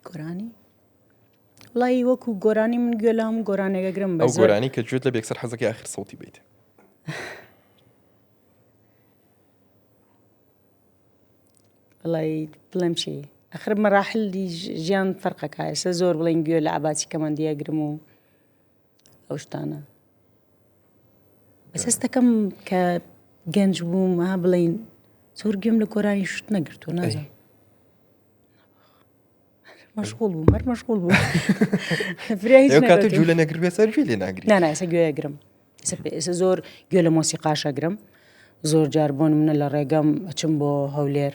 گۆرانی وڵی وەکو گۆرانی من گوێ لە هەموو گۆرانێکەگرم بە گۆرانی کە گوێت لە بێکسەر حەزەکەی ئاخر سەوتی بیت وڵی بڵێم چی ئەخر مەراحلی ژیان فەرقەکە ئێستا زۆر بڵێن گوێ لە عباسی کەمەندیە گرم و ئەو شتانە بەس هەستەکەم کە گەنج بووم ها بڵین زۆر گوێم لە گۆرانی شت نەگرتووە نازانم مەشغوڵ بووم هەر مەشغوڵ بووم فریا هیچ کاتە گوێ لە نەگربێ سەر گوێ لێ ناگری نا نا ئێستا گوێ ئەگرم ئێستا زۆر گوێ لە مۆسیقاش ئەگرم زۆر جار بۆ منە لە ڕێگەم ئەچم بۆ هەولێر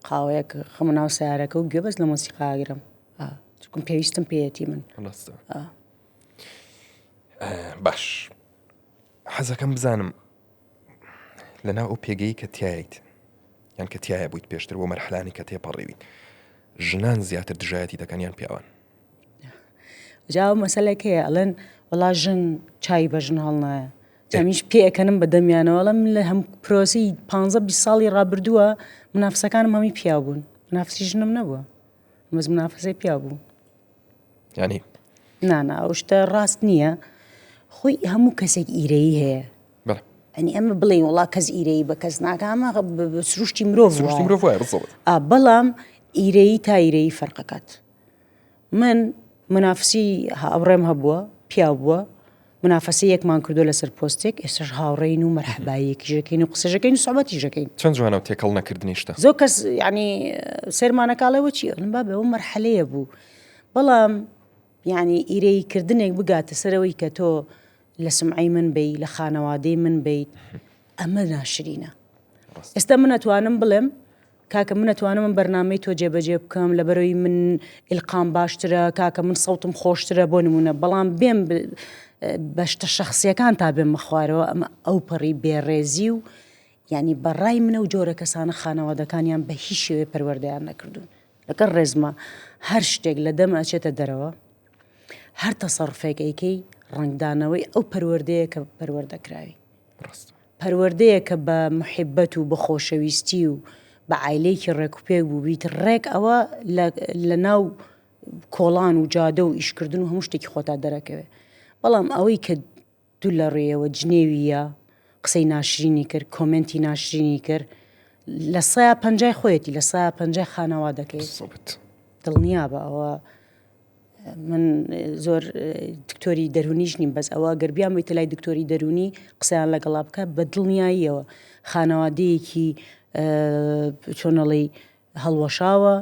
قاوەیەک خەمە ناو سیارەکە و گوێ بەس لە مۆسیقا ئەگرم چکم پێویستم پێیەتی من باش حەزەکەم بزانم لەناو ئەو پێگەی کە تایت یان کە تایە بوویت پێشتر بۆ مەرحلانی کە تێپەڕیویت ژنان زیاتر دژایەتی دەکەن یان پیاوان جا ئەو مەسەلەک هەیە ئەڵێن وەڵا ژن چای بە ژن هەڵنایە جامیش پێ ئەکەنم بە دەمیانەوە ئەڵێم لە هەم پرۆسی 15 20 ساڵی ڕابردووە منافسەکانم هەمی پیاو بوون منافسی ژنم نەبووە بەس منافسەی پیاو بوو ینی نانا ئەو شتە ڕاست نییە خۆی هەموو کەسێک ئیرەیی هەیە ئەنی ئەمە بڵێن وڵا کەس ئیرەیی بە کەس ناکامە سروشتی مرۆڤ سروشتی مرۆڤ وایە بزڵت بەڵام ئیرەیی تا ئیرەیی فەرقەکات من منافسی هاوڕێم هەبووە پیاو بووە منافەسەی یەکمان کردووە لەسەر پۆستێک ئێستاش هاوڕێین و مەرحەباییەکیش دەکەین و قسەش دەکەین و سوعبەتیش دەکەین. چەند جوانە و تێکەڵ نەکردنی شتە. زۆر کەس یانی سەیرمان ئەکا ئەڵێ وەچی ئەڵێم بابە ئەوە مەرحەلەیە بوو بەڵام یانی ئیرەیی کردنێک بگاتە سەر ئەوەی کە تۆ لە سومعەی من بی لە خانەوادەی من بیت ئەمە ناشرینە ئێستا من ئەتوانم بڵێم کاکە من ئەتوانم ئەم بەرنامەی تۆ جێبەجێ بکەم لەبەرەوەی من ئیلقام باشترە کاکە من سەوتم خۆشترە بۆ نمونە بەڵام بێم بە شتە شەخسیەکان تا بێمە خوارەوە ئەمە ئەو پەڕی بێڕێزی و یعنی بەڕای منە و جۆرە کەسانە خانەوادەکانیان بە هیچ شێوەیە پەروەردەیان نەکردوون لەگەڵ ڕێزمە هەر شتێک لە دەم ئەچێتە دەرەوە هەر تەسەڕفێک ئەیکەی ڕەنگدانەوەی ئەو پەروەردەیە کە پەروەردە کراوی ڕاستە. پەروەردەیە کە بە موحیبەت و بە خۆشەویستی و بە عایلەیەکی ڕێکوپێک بووبیت ڕێک ئەوە لە ناو کۆڵان و جادە و ئیشکردن و هەموو شتێکی خۆتا دەرەکەوێ بەڵام ئەوەی کە دوو لە ڕێیەوە جنێویە قسەی ناشرینی کرد کۆمنتی ناشرینی کرد لە سایا پەنجای خۆیەتی لە سایا پەنجای خانەوادەکەی دڵنیا بە ئەوە من زۆر دکتۆری دەرونیش نیم بەس ئەوە گەر بیان بیتە لای دکتۆری دەرونی قسەیان لەگەڵا بکە بە دڵنیاییەوە خانەوادەیەکی چۆنەڵی هەڵوەشاوە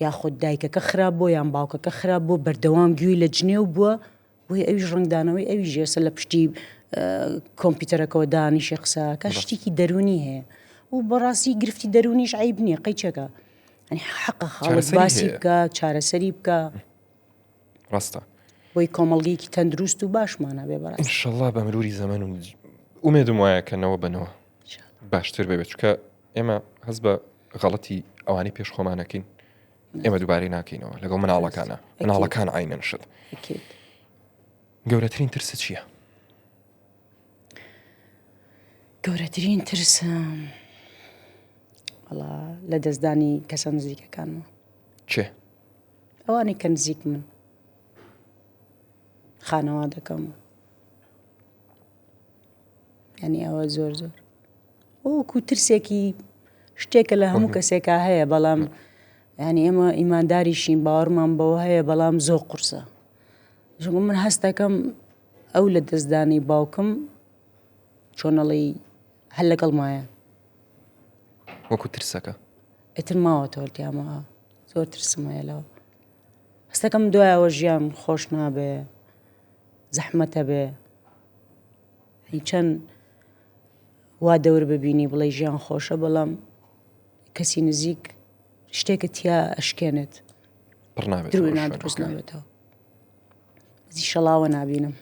یاخود دایکەکە خراپ بۆ یان باوکەکە خراپ بۆ بەردەوام گوێی لە جنێو بووە بۆی ئەویش ڕنگدانەوەی ئەوی ژێسە لە پشتی کۆمپیوتەرەکەەوە دانیشی قسەکە شتێکی دەرونی هەیە و بەڕاستی گرفتی دەرونیش عیب نییە قەیچەکە حەقە خەڵک باسی بکە چارەسەری بکە ڕاستە بۆی کۆمەڵگەیەکی تەندروست و باشمانە بێ بەڕاست ئینشەڵا بە مروری زەمەن و ئومێدم وایە کە نەوە بەنەوە باشتر ببێت چکە ئێمە هەست بە غەڵەتی ئەوانەی پێش خۆمانەکەین ئێمە دووبارەی ناکەینەوە لەگەڵ مناڵەکانە مناڵەکان عینەن شت گەورەترین ترس چییە؟ گەورەترین ترسم وەڵا لە دەستدانی کەسە نزیکەکانمە چێ ئەوانەی کە نزیک من خانەوا دەکەم ینی ئەوە زۆر زۆر وەکو ترسێکی شتێکە لە هەموو کەسێکا هەیە بەڵام ینی ئێمە ئیمانداریشین باوەڕمان بەوە هەیە بەڵام زۆر قورسە من هەستەکەم ئەو لە دەستدانی باوکم چۆنەڵی هەر لەگەڵ مایە. وەکو ترسەکە. ئیتر ماوەتەوە تیامە زۆر ترسم هەیە لەوە. هەستەکەم دوایەوە ژیان خۆش نابێ زەحمەتە بێ هی چەند وا دەور ببینی بڵێ ژیان خۆشە بەڵام کەسی نزیک شتێکە تیا ئەشکێنێت پڕ نابێت دروست نابێتەوە زیشەڵاوە نابینم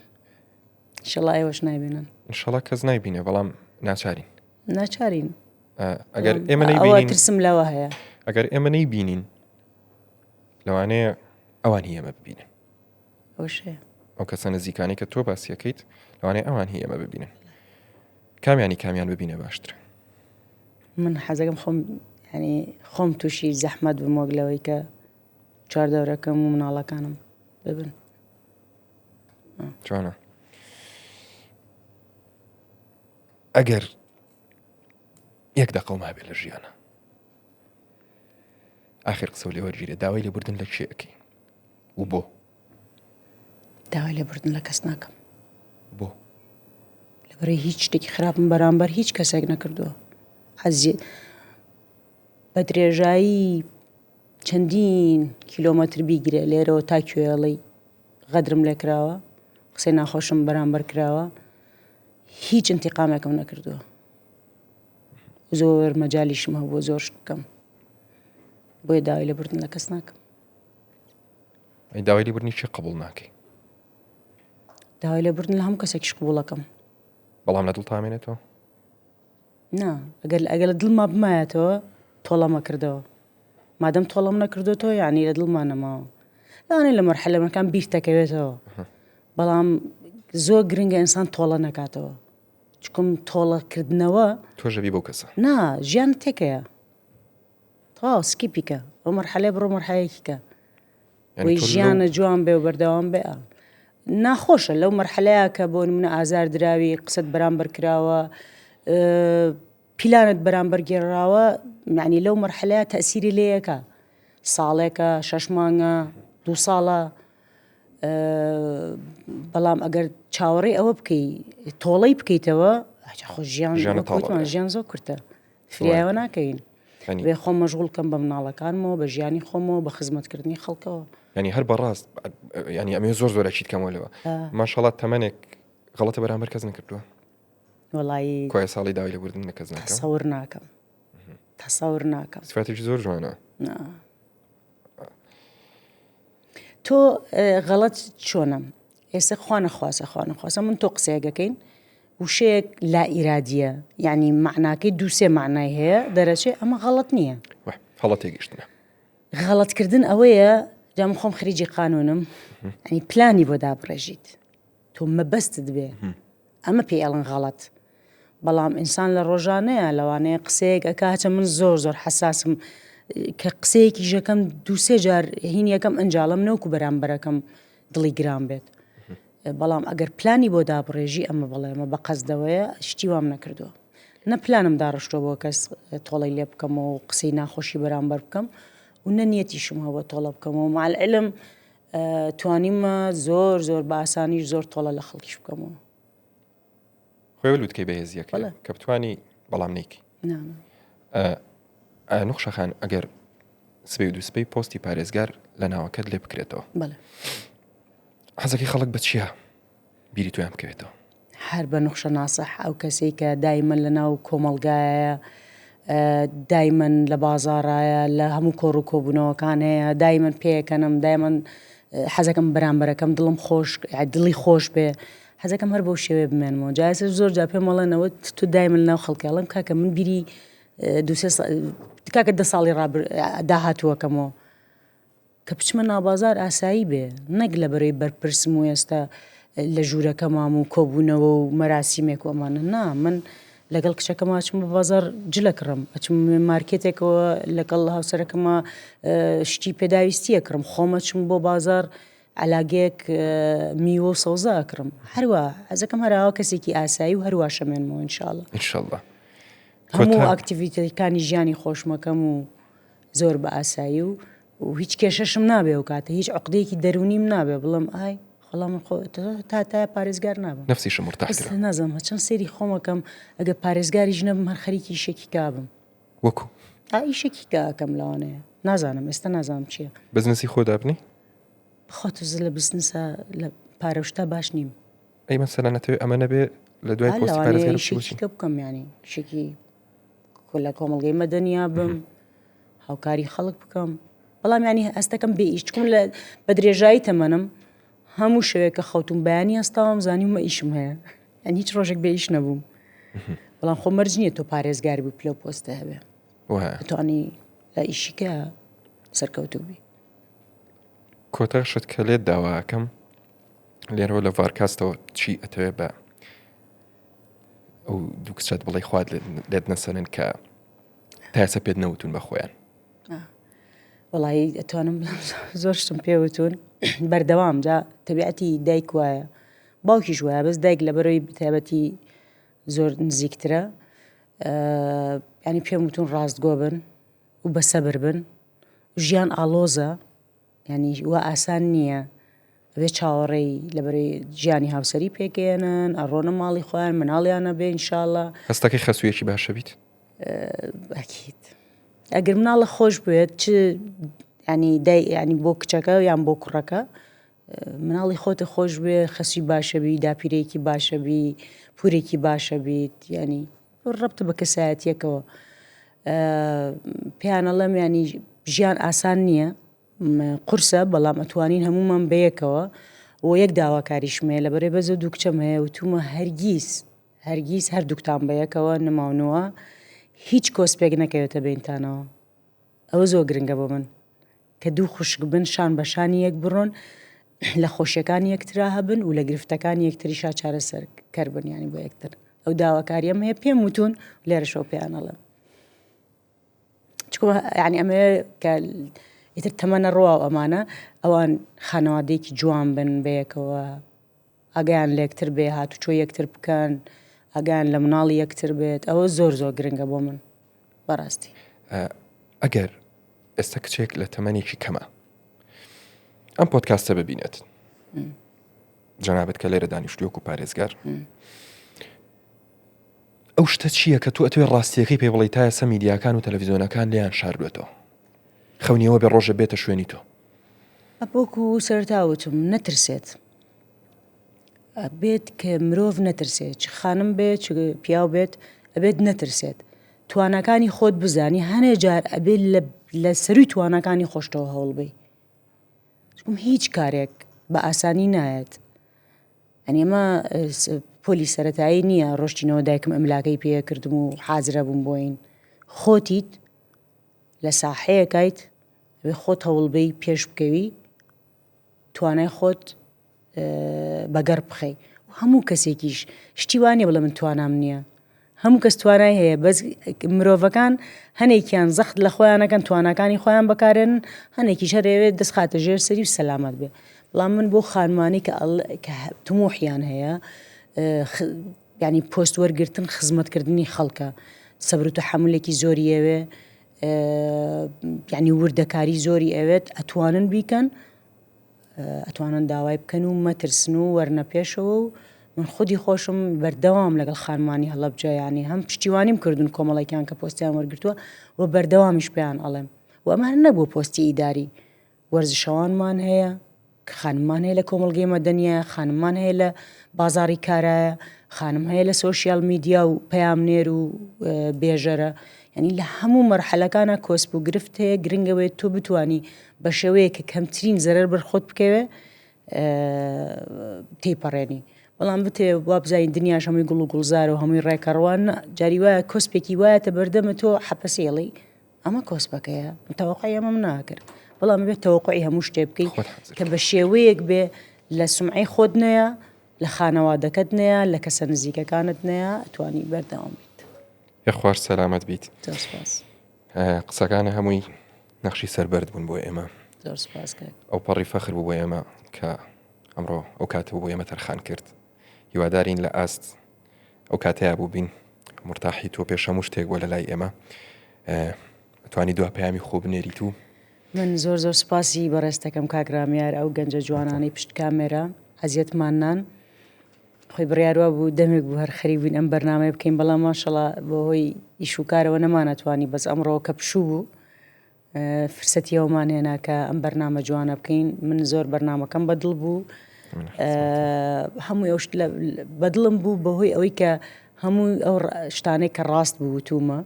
ئیشەڵا ئێوەش نایبینن. ئینشەڵا کەس نایبینێ بەڵام ناچارین. ناچارین. ئەگەر ئێمە نەیبینین. ترسم لەوە هەیە. ئەگەر ئێمە نەیبینین لەوانەیە ئەوان هی ئێمە ببینن. ئەوەش هەیە. ئەو کەسە نزیکانەی کە تۆ باسیەکەیت لەوانەیە ئەوان هی ئێمە ببینن. کامیانی کامیان ببینە باشترە؟ من حەزەکەم خۆم ینی خۆم تووشی زەحمەت بم وەک لەوەی کە چواردەورەکەم و مناڵەکانم ببن. جوانە. ئەگەر یەک دەقەو مابێ لە ژیانە ئاخر قسە لێ وەرگیرێ داوای لێبوردن لە کێ ئەەکەی و بۆ داوای لێبوردن لە کەس ناکەم بۆ لەبەرەی هیچ شتێکی خراپم بەرامبەر هیچ کەسێک نەکردووە حەزی بە درێژایی چەندین کیلۆمەتر بیگرێ لێرەوە تا کوێڵی غەدرم لێکراوە قسەی ناخۆشم بەرامبەر کراوە هیچ انتقامێکم نەکردووە زۆر مەجالیشم هەبووە زۆر شت بکەم بۆیە داوای لێبوردن لە کەس ناکەم. ئەی داوای لێبوردنی کێ قبوڵ ناکەی؟ داوای لێبوردن لە هەموو کەسێکیش قبوڵەکەم. بەڵام لە دڵتا ئەمێنێتەوە؟ نا ئەگەر ئەگەر لە دڵما بمایەتەوە تۆڵەمە کردەوە مادەم تۆڵەم نەکردوێتەوە یعنی لە دڵما نەماوە لەوانەیە لە مەرحەلەکان بیرتەکەوێتەوە بەڵام زۆر گرنگە ئینسان تۆڵە نەکاتەوە چکم تۆڵە کردنەوە. تۆش ئەبی بەو کەسە. نا ژیانت تێکەیە تەواو skip ی کە ئەو مەرحەلەیە بڕۆ مەرحەلەیەکی کە یانی بۆی تۆ لەو ژیانە جوان بێ و بەردەوام بێ ئا. ناخۆشە لەو مەرحەلەیە کە بۆ نمونە ئازار دراوی قسەت بەرامبەر کراوە ئە، پیلانت بەرامبەر گێڕراوە یعنی لەو مەرحەلەیە تەئسیری لێیەکە ساڵێکە شەش مانگە دوو ساڵە بەڵام ئەگەر چاوەڕێی ئەوە بکەی تۆڵەی بکەیتەوە خۆ ژیان ژیان زۆر کورتە فریایەوە ناکەین بێ خۆم مەشغول کەم بە مناڵەکانمەوە بە ژیانی خۆمەوە بە خزمەتکردنی خەڵکەوە ینی هەر بەڕاست ینی ئەمێ زۆر زۆر ئەکیت کەمەوە لەوە ماشەڵات تەمەنێک غەڵەتە بەرامبەر کەس نەکردووە وڵی کۆیە ساڵی داوای لێبوردن لە کەس ناکەم تەسەور ناکەم تەسەور ناکەم سفاتێکی زۆر جوانە تۆ غەڵەت چۆنە ئێستا خوانە خواسە خوانە خواسە من تۆ قسەیەکەکەین وشەیەک لا ئیرادیە یعنی معناکەی دووسێ معنای هەیە دەرەچێ ئەمە غەڵەت نییە هەڵە تێگەشتنە غەڵەتکردن ئەوەیە جام خۆم خریجی قانونم ینی پلانی بۆ دابڕێژیت تۆ مەبەستت بێ ئەمە پێی ئەڵێن غەڵەت بەڵام ئینسان لە ڕۆژانەیە لەوانەیە قسەیەک ئەکا هەچە من زۆر زۆر حەساسم کە قسەیەکی ژەکەم دووسێ جار هین یەکەم ئەنجاڵم نەوەکو بەرامبەرەکەم دڵی گران بێت بەڵام ئەگەر پلانی بۆ دابڕێژی ئەمە بەڵێ ئەمە بە قەزدەوەیە شتی وام نەکردووە نە پلانم داڕشتووە بۆ کەس تۆڵەی لێ بکەمەوە و قسەی ناخۆشی بەرامبەر بکەم و نە نیەتیشم هەبووە تۆڵە بکەمەوە مع العلم توانیمە زۆر زۆر بە ئاسانیش زۆر تۆڵە لە خەڵکیش بکەمەوە. خۆی لوتکەی بەهێزیەکە کە بتانی بەڵام نیکی نوخشەخان ئەگەر سبەی و دووسبەی پۆستی پارێزگار لە ناوەکەت لێ بکرێتەوە حەزەکەی خەڵک بە چییە؟ بیری تۆیان بکەوێتەوە. هەر بە نوخشە ناسح ئەو کەسەی کە دایمەن لە ناو کۆمەڵگایە دایمەن لە بازاڕایە لە هەموو کۆڕ و کۆبوونەوەکان هەیە دایمەن پێکەنم دایمەن حەزەکەم بەرامبەرەکەم دڵم خۆش دڵی خۆش بێ حەزەکەم هەر بەو شێوەیە بمێنمەوە جا ئێستا زۆر جا پێم ئەڵێنەوە تۆ دایمەن لەناو خەڵکی ئەڵێم کاکە من بیری دوو سێ کاکە دە ساڵی ڕابر داهاتووەکەمەوە کە بچمە ناوبازار ئاسایی بێ نەک لەبەرەی بەرپرسم و ئێستا لە ژوورەکەمام و کۆبوونەوە و مەراسیمێک و ئەمانە نا من لەگەڵ کچەکەما ئەچم بە بازار جلە کڕم ئەچم مارکێتێکەوە لەگەڵ هاوسەرەکەما شتی پێداویستی ئەکڕم خۆم ئەچم بۆ بازار عەلاگەیەک میوە و سەوزە ئەکڕم هەروە حەزەکەم هەراوە کەسێکی ئاسایی و هەرواشە مێنمەوە ان شاء الله ان شاء الله هەموو ئاکتیڤیتەکانی ژیانی خۆشمەکەم و زۆر بە ئاسایی و و هیچ کێشەشم نابێ ئەو کاتە هیچ عقدەیەکی دەروونیم نابێ بڵێم ئای خەڵا من خۆ تا تا پارێزگار نابم نفسیشم مرتاح بەس نازانم هەچەند سەیری خۆمەکەم ئەگەر پارێزگاریش نەبم هەر خەریکی ئیشێکی کابم وەکو ئا ئیشێکی کاکەم لەوانەیە نازانم ئێستا نازانم چییە بزنسی خۆ دابنی بخوا تۆز لە بزنسا لە پارە و شتا باش نیم ئەی مەسەلەن ئەتەوێ ئەمە نەبێ لە دوای پۆستی لەوانەیە پارێزگار بچی ئیشێکی بۆچی کە بکەم یانی ئیشێکی لە کۆمەڵگەی مەدەنیا بم هاوکاری خەڵک بکەم بەڵام ینی هەستەکەم بێ ئیش چکم لە بە درێژایی تەمەنم هەموو شەوێک کە خەوتم بەیانی هەستاوم زانیومە ئیشم هەیە یعنی هیچ ڕۆژێک بێ ئیش نەبووم بەڵام خۆ مەرج نییە تۆ پارێزگار بوو پلە و پۆستە هەبێ توانی لە ئیشیکە سەرکەوتوو بی. کۆتا شت کە لێت داوا ئەکەم لێرەوە لە ڤارکاستەوە چی ئەتەوێ بە ئەو دوو کچەت بڵێ خوات لێت نەسەنن کە تا ئێستا پێت نەوتون بە خۆیان وەڵایی ئەتوانم بڵێم زۆر شتم پێوتون بەردەوام جا تەبیعەتی دایک وایە باوکیش وایە بەس دایک لەبەرەوەی بەتایبەتی زۆر نزیکترە ینی پێم وتون ڕاستگۆ بن و بەسەبر بن ژیان ئاڵۆزە ینی وا ئاسان نییە ئەبێ چاوەڕێی لەبەرەی ژیانی هاوسەری پێکێنن ئەڕۆنە ماڵی خۆیان مناڵیانە بێ ئینشاءاللە هەستەکەی خەسوویەکی باشە بیت ئەکید ئەگەر مناڵە خۆش بوێت چ ینی دای ینی بۆ کچەکە یان بۆ کوڕەکە مناڵی خۆتە خۆش بێ خەسی باشەبی داپیرەیەکی باشەبی پورێکی باشە بیت ینی ڕەبتە بە کەسایەتیەکەوە پێیانەڵێم ینی ژیان ئاسان نییە قورسە بەڵام ئەتوانین هەموومان بەیەکەوە و یەک داواکاریشم هەیە لەبەرێ بەزە دوو کچەم هەیە وتومە هەرگیز هەرگیز هەردووکتان بەیەکەوە نماونەوە هیچ کۆسپێک نەکەوێتە بینتانەوە ئەوە زۆر گرنگە بۆ من کە دوو خوشک بن شان بە شانی یەک بڕۆن لە خۆشیەکانی یەکترا هەبن و لە گرفتەکانی یەکتریشا چارەسەر کەر بن ینی بۆ یەکتر ئەو داواکاریەم هەیە پێم وتون لێرەشەوە پێیان ئەڵێم چکۆ یعنی ئەمە کە ئیتر تەمەنە ڕوا و ئەمانە ئەوان خانەوادەیەکی جوان بن بەیەکەوە ئاگایان لەکتر بێ هاتوچۆ یەکتر بکەن ئاگایان لە مناڵی یەکتر بێت ئەوە زۆر زۆر گرنگە بۆ من بەڕاستی. ئەگەر ئێستا کچێک لە تەمەنێکی کەمە ئەم پۆدکاستە ببینێت جەنابەت کە لێرە دانیشتووەک و پارێزگار ئەو شتە چییە کە تۆ ئەتوێ ڕاستیەکەی پێ بڵێی تا ئێستا میدیاکان و تەلەڤیزیۆنەکان لێیان شاردوێتەوە خەونی ئەوە بێ ڕۆژێ بێتە شوێنی تۆ؟ وەکو سەرەتا وتم نەترسێت ئەبێت کە مرۆڤ نەترسێت چ خانم بێت چ پیاو بێت ئەبێت نەترسێت تواناکانی خۆت بزانی هەنێ جار ئەبێت لە سەروی تواناکانی خۆشتەوە هەوڵبی چکم هیچ کارێک بە ئاسانی نایەت یانی ئەمە پۆلی سەرەتایی نییە ڕۆشتینەوە دایکم ئەملاکەی پێکردم و حازرە بووم بۆین خۆتیت لە ساحەیەکایت ئەبێ خۆت هەوڵبەی پێش بکەوی توانای خۆت بەگەڕ بخەی هەموو کەسێکیش شتی وانە بڵێ من توانام نییە هەموو کەس توانای هەیە بەس مرۆڤەکان هەنێکیان زەخت لە خۆیانەکەن تواناکانی خۆیان بەکارێنن هەنێکیش هەرەوێت دەست خاتە ژێر سەری و سەلامەت بێ بەڵام من بۆ خانمانی کە کە تموحیان هەیە ینی پۆست وەرگتن خزمەتکردنی خەڵکە سەبر و تەحەمولێکی زۆری ئەوێ یعنی وردەکاری زۆری ئەوێت ئەتوانن بیکەن ئەتوانن داوای بکەن و مەترسن و وەرنە پێشەوە و من خودی خۆشم بەردەوام لەگەڵ خانمانی هەڵەبجە یانی هەم پشتیوانیم کردون کۆمەڵێکیان کە پۆستیان وەرگرتووە و بەردەوامیش پێیان ئەڵێم و ئەمە هەر نەبووە پۆستی ئیداری وەرزشەوانمان هەیە خانممان هەیە لە کۆمەڵگەی مەدەنیە خانممان هەیە لە بازاڕی کارایە خانم هەیە لە سۆشیال میدیا و پەیامنێر و بێژەرە یعنی لە هەموو مەرحەلەکانە کۆسپ و گرفت هەیە گرنگەوەی تۆ بتانی بە شێوەیەک کە کەمترین زەرەر بەر خۆت بکەوێ تێیپەڕێنی بەڵام بتێ وابزانین دنیاش هەمووی گوڵ و گوڵزار و هەمووی ڕێکەڕوان جاری وایە کۆسپێکی وایەتە بەردەمە تۆ حەپەسێڵی ئەمە کۆسپەکەیە تەوەقعی ئەمەم ناکرد بەڵام بێت تەوەقعی هەموو شتێ بکەیت کە بە شێوەیەک بێ لە سمعی خۆت نەیە لە خانەوادەکەت نەیە لە کەسە نزیکەکانت نەیە توانی بەردەوام بیت یەخوار سەلامەت بیت زۆر سپاس. قسەکانە هەمووی نەخشی سەربەرد بوون بۆ ئێمە زۆر سپاس کاک. ئەو پەڕی فەخر بوو بۆ ئێمە کە ئەمڕۆ ئەو کاتە بۆ ئێمە تەرخان کرد هیوادارین لە ئاست ئەو کاتەیا بوو بین مرتاحی تۆ پێش هەموو شتێک بووە لە لای ئێمە توانی دوا پەیامی خۆ بنێریت و من زۆر زۆر سپاسی بەڕێزتەکەم کاک ڕامیار ئەو گەنجە جوانانەی پشت کامێرا ئەزیەتمان نان خۆی بڕیار وابوو دەمێک بوو هەر خەریک بووین ئەم بەرنامەیە بکەین بەڵام ماشەڵا بەهۆی ئیش و کارەوە نەمانەتوانی بەس ئەمڕۆ کە پشوو بوو فرسەتی ئەومان هێنا کە ئەم بەرنامە جوانە بکەین من زۆر بەرنامەکەم بەدڵ بوو هەموو ئەو شت بەدڵم بوو بەهۆی ئەوەی کە هەموو ئەو شتانەی کە ڕاست بوو وتومە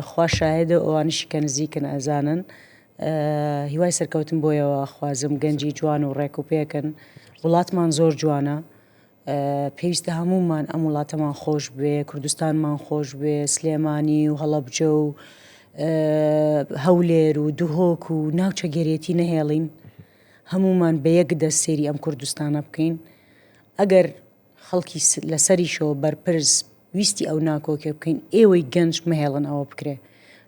خوا شاهێدە و ئەوانیشی کە نزیکن ئەزانن هیوای سەرکەوتن بۆیەوە ئەخوازم گەنجی جوان و ڕێک و پێکن وڵاتمان زۆر جوانە پێویستە هەمومان ئەم وڵاتەمان خۆش بێ کوردستانمان خۆش بێ سلێمانی و هەڵەبجە و. هەولێر و دهۆک و ناوچەگەرێتی نەهێڵین هەمومان بە یەک دەست سێری ئەم کوردستانە بکەین ئەگەر خەڵکی لەسەریشەوە بەرپرس ویستی ئەو ناکۆکیە بکەین ئێوەی گەنج مەهێڵن ئەوە بکرێ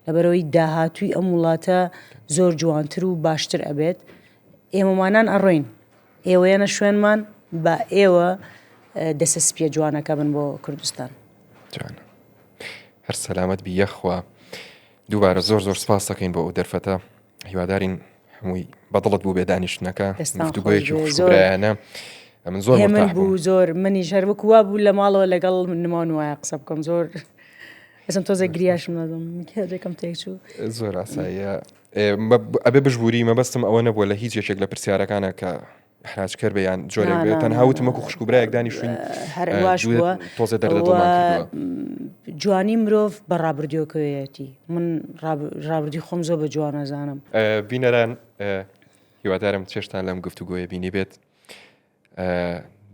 لەبەرەوەی داهاتووی ئەم وڵاتە زۆر جوانتر و باشتر ئەبێت ئێمەمانان ئەڕۆین ئێوەیەنە شوێنمان با ئێوە دەسە سپیە جوانەکە بن بۆ کوردستان. جوانە هەر سەلامەت بی یەخوا دووبارە زۆر زۆر سپاس دەکەین بۆ ئەو دەرفەتە هیوادارین هەمووی بەدڵت بوو بێ دانیشتنەکە گفتوگۆیەکی خوشکبرایانە من زۆر هێمن بوو زۆر منیش هەر وەکو وا بوو لە ماڵەوە لەگەڵ نماون وایە قسە بکەم زۆر ئەسم تۆزە گریاشم نازم کێژەکەم تێکچوو زۆر ئاساییە ئەبێ بشبووری مەبەستم ئەوە نەبووە لە هیچ یەکێک لە پرسیارەکانە کە ئیحراجکەر بێ یان جۆرێک بێ تەنها وتم وەکو خوشک و برایەک دانیشتوین هەر واش بووە تۆزێ دەردە دڵمان کردووە جوانی مرۆڤ بە ڕابردووەکەیەتی من ڕابردووی خۆم زۆر بە جوان ئەزانم. بینەران هیوادارم چێشتان لەم گفتوگۆیە بینی بێت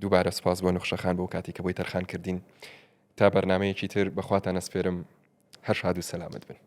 دووبارە سپاس بۆ نوخشەخان بۆ کاتی کە بۆی تەرخان کردین تا بەرنمەیەکی تر بەخواتان ئەسپێرم هەر شاد و سەلامت بن.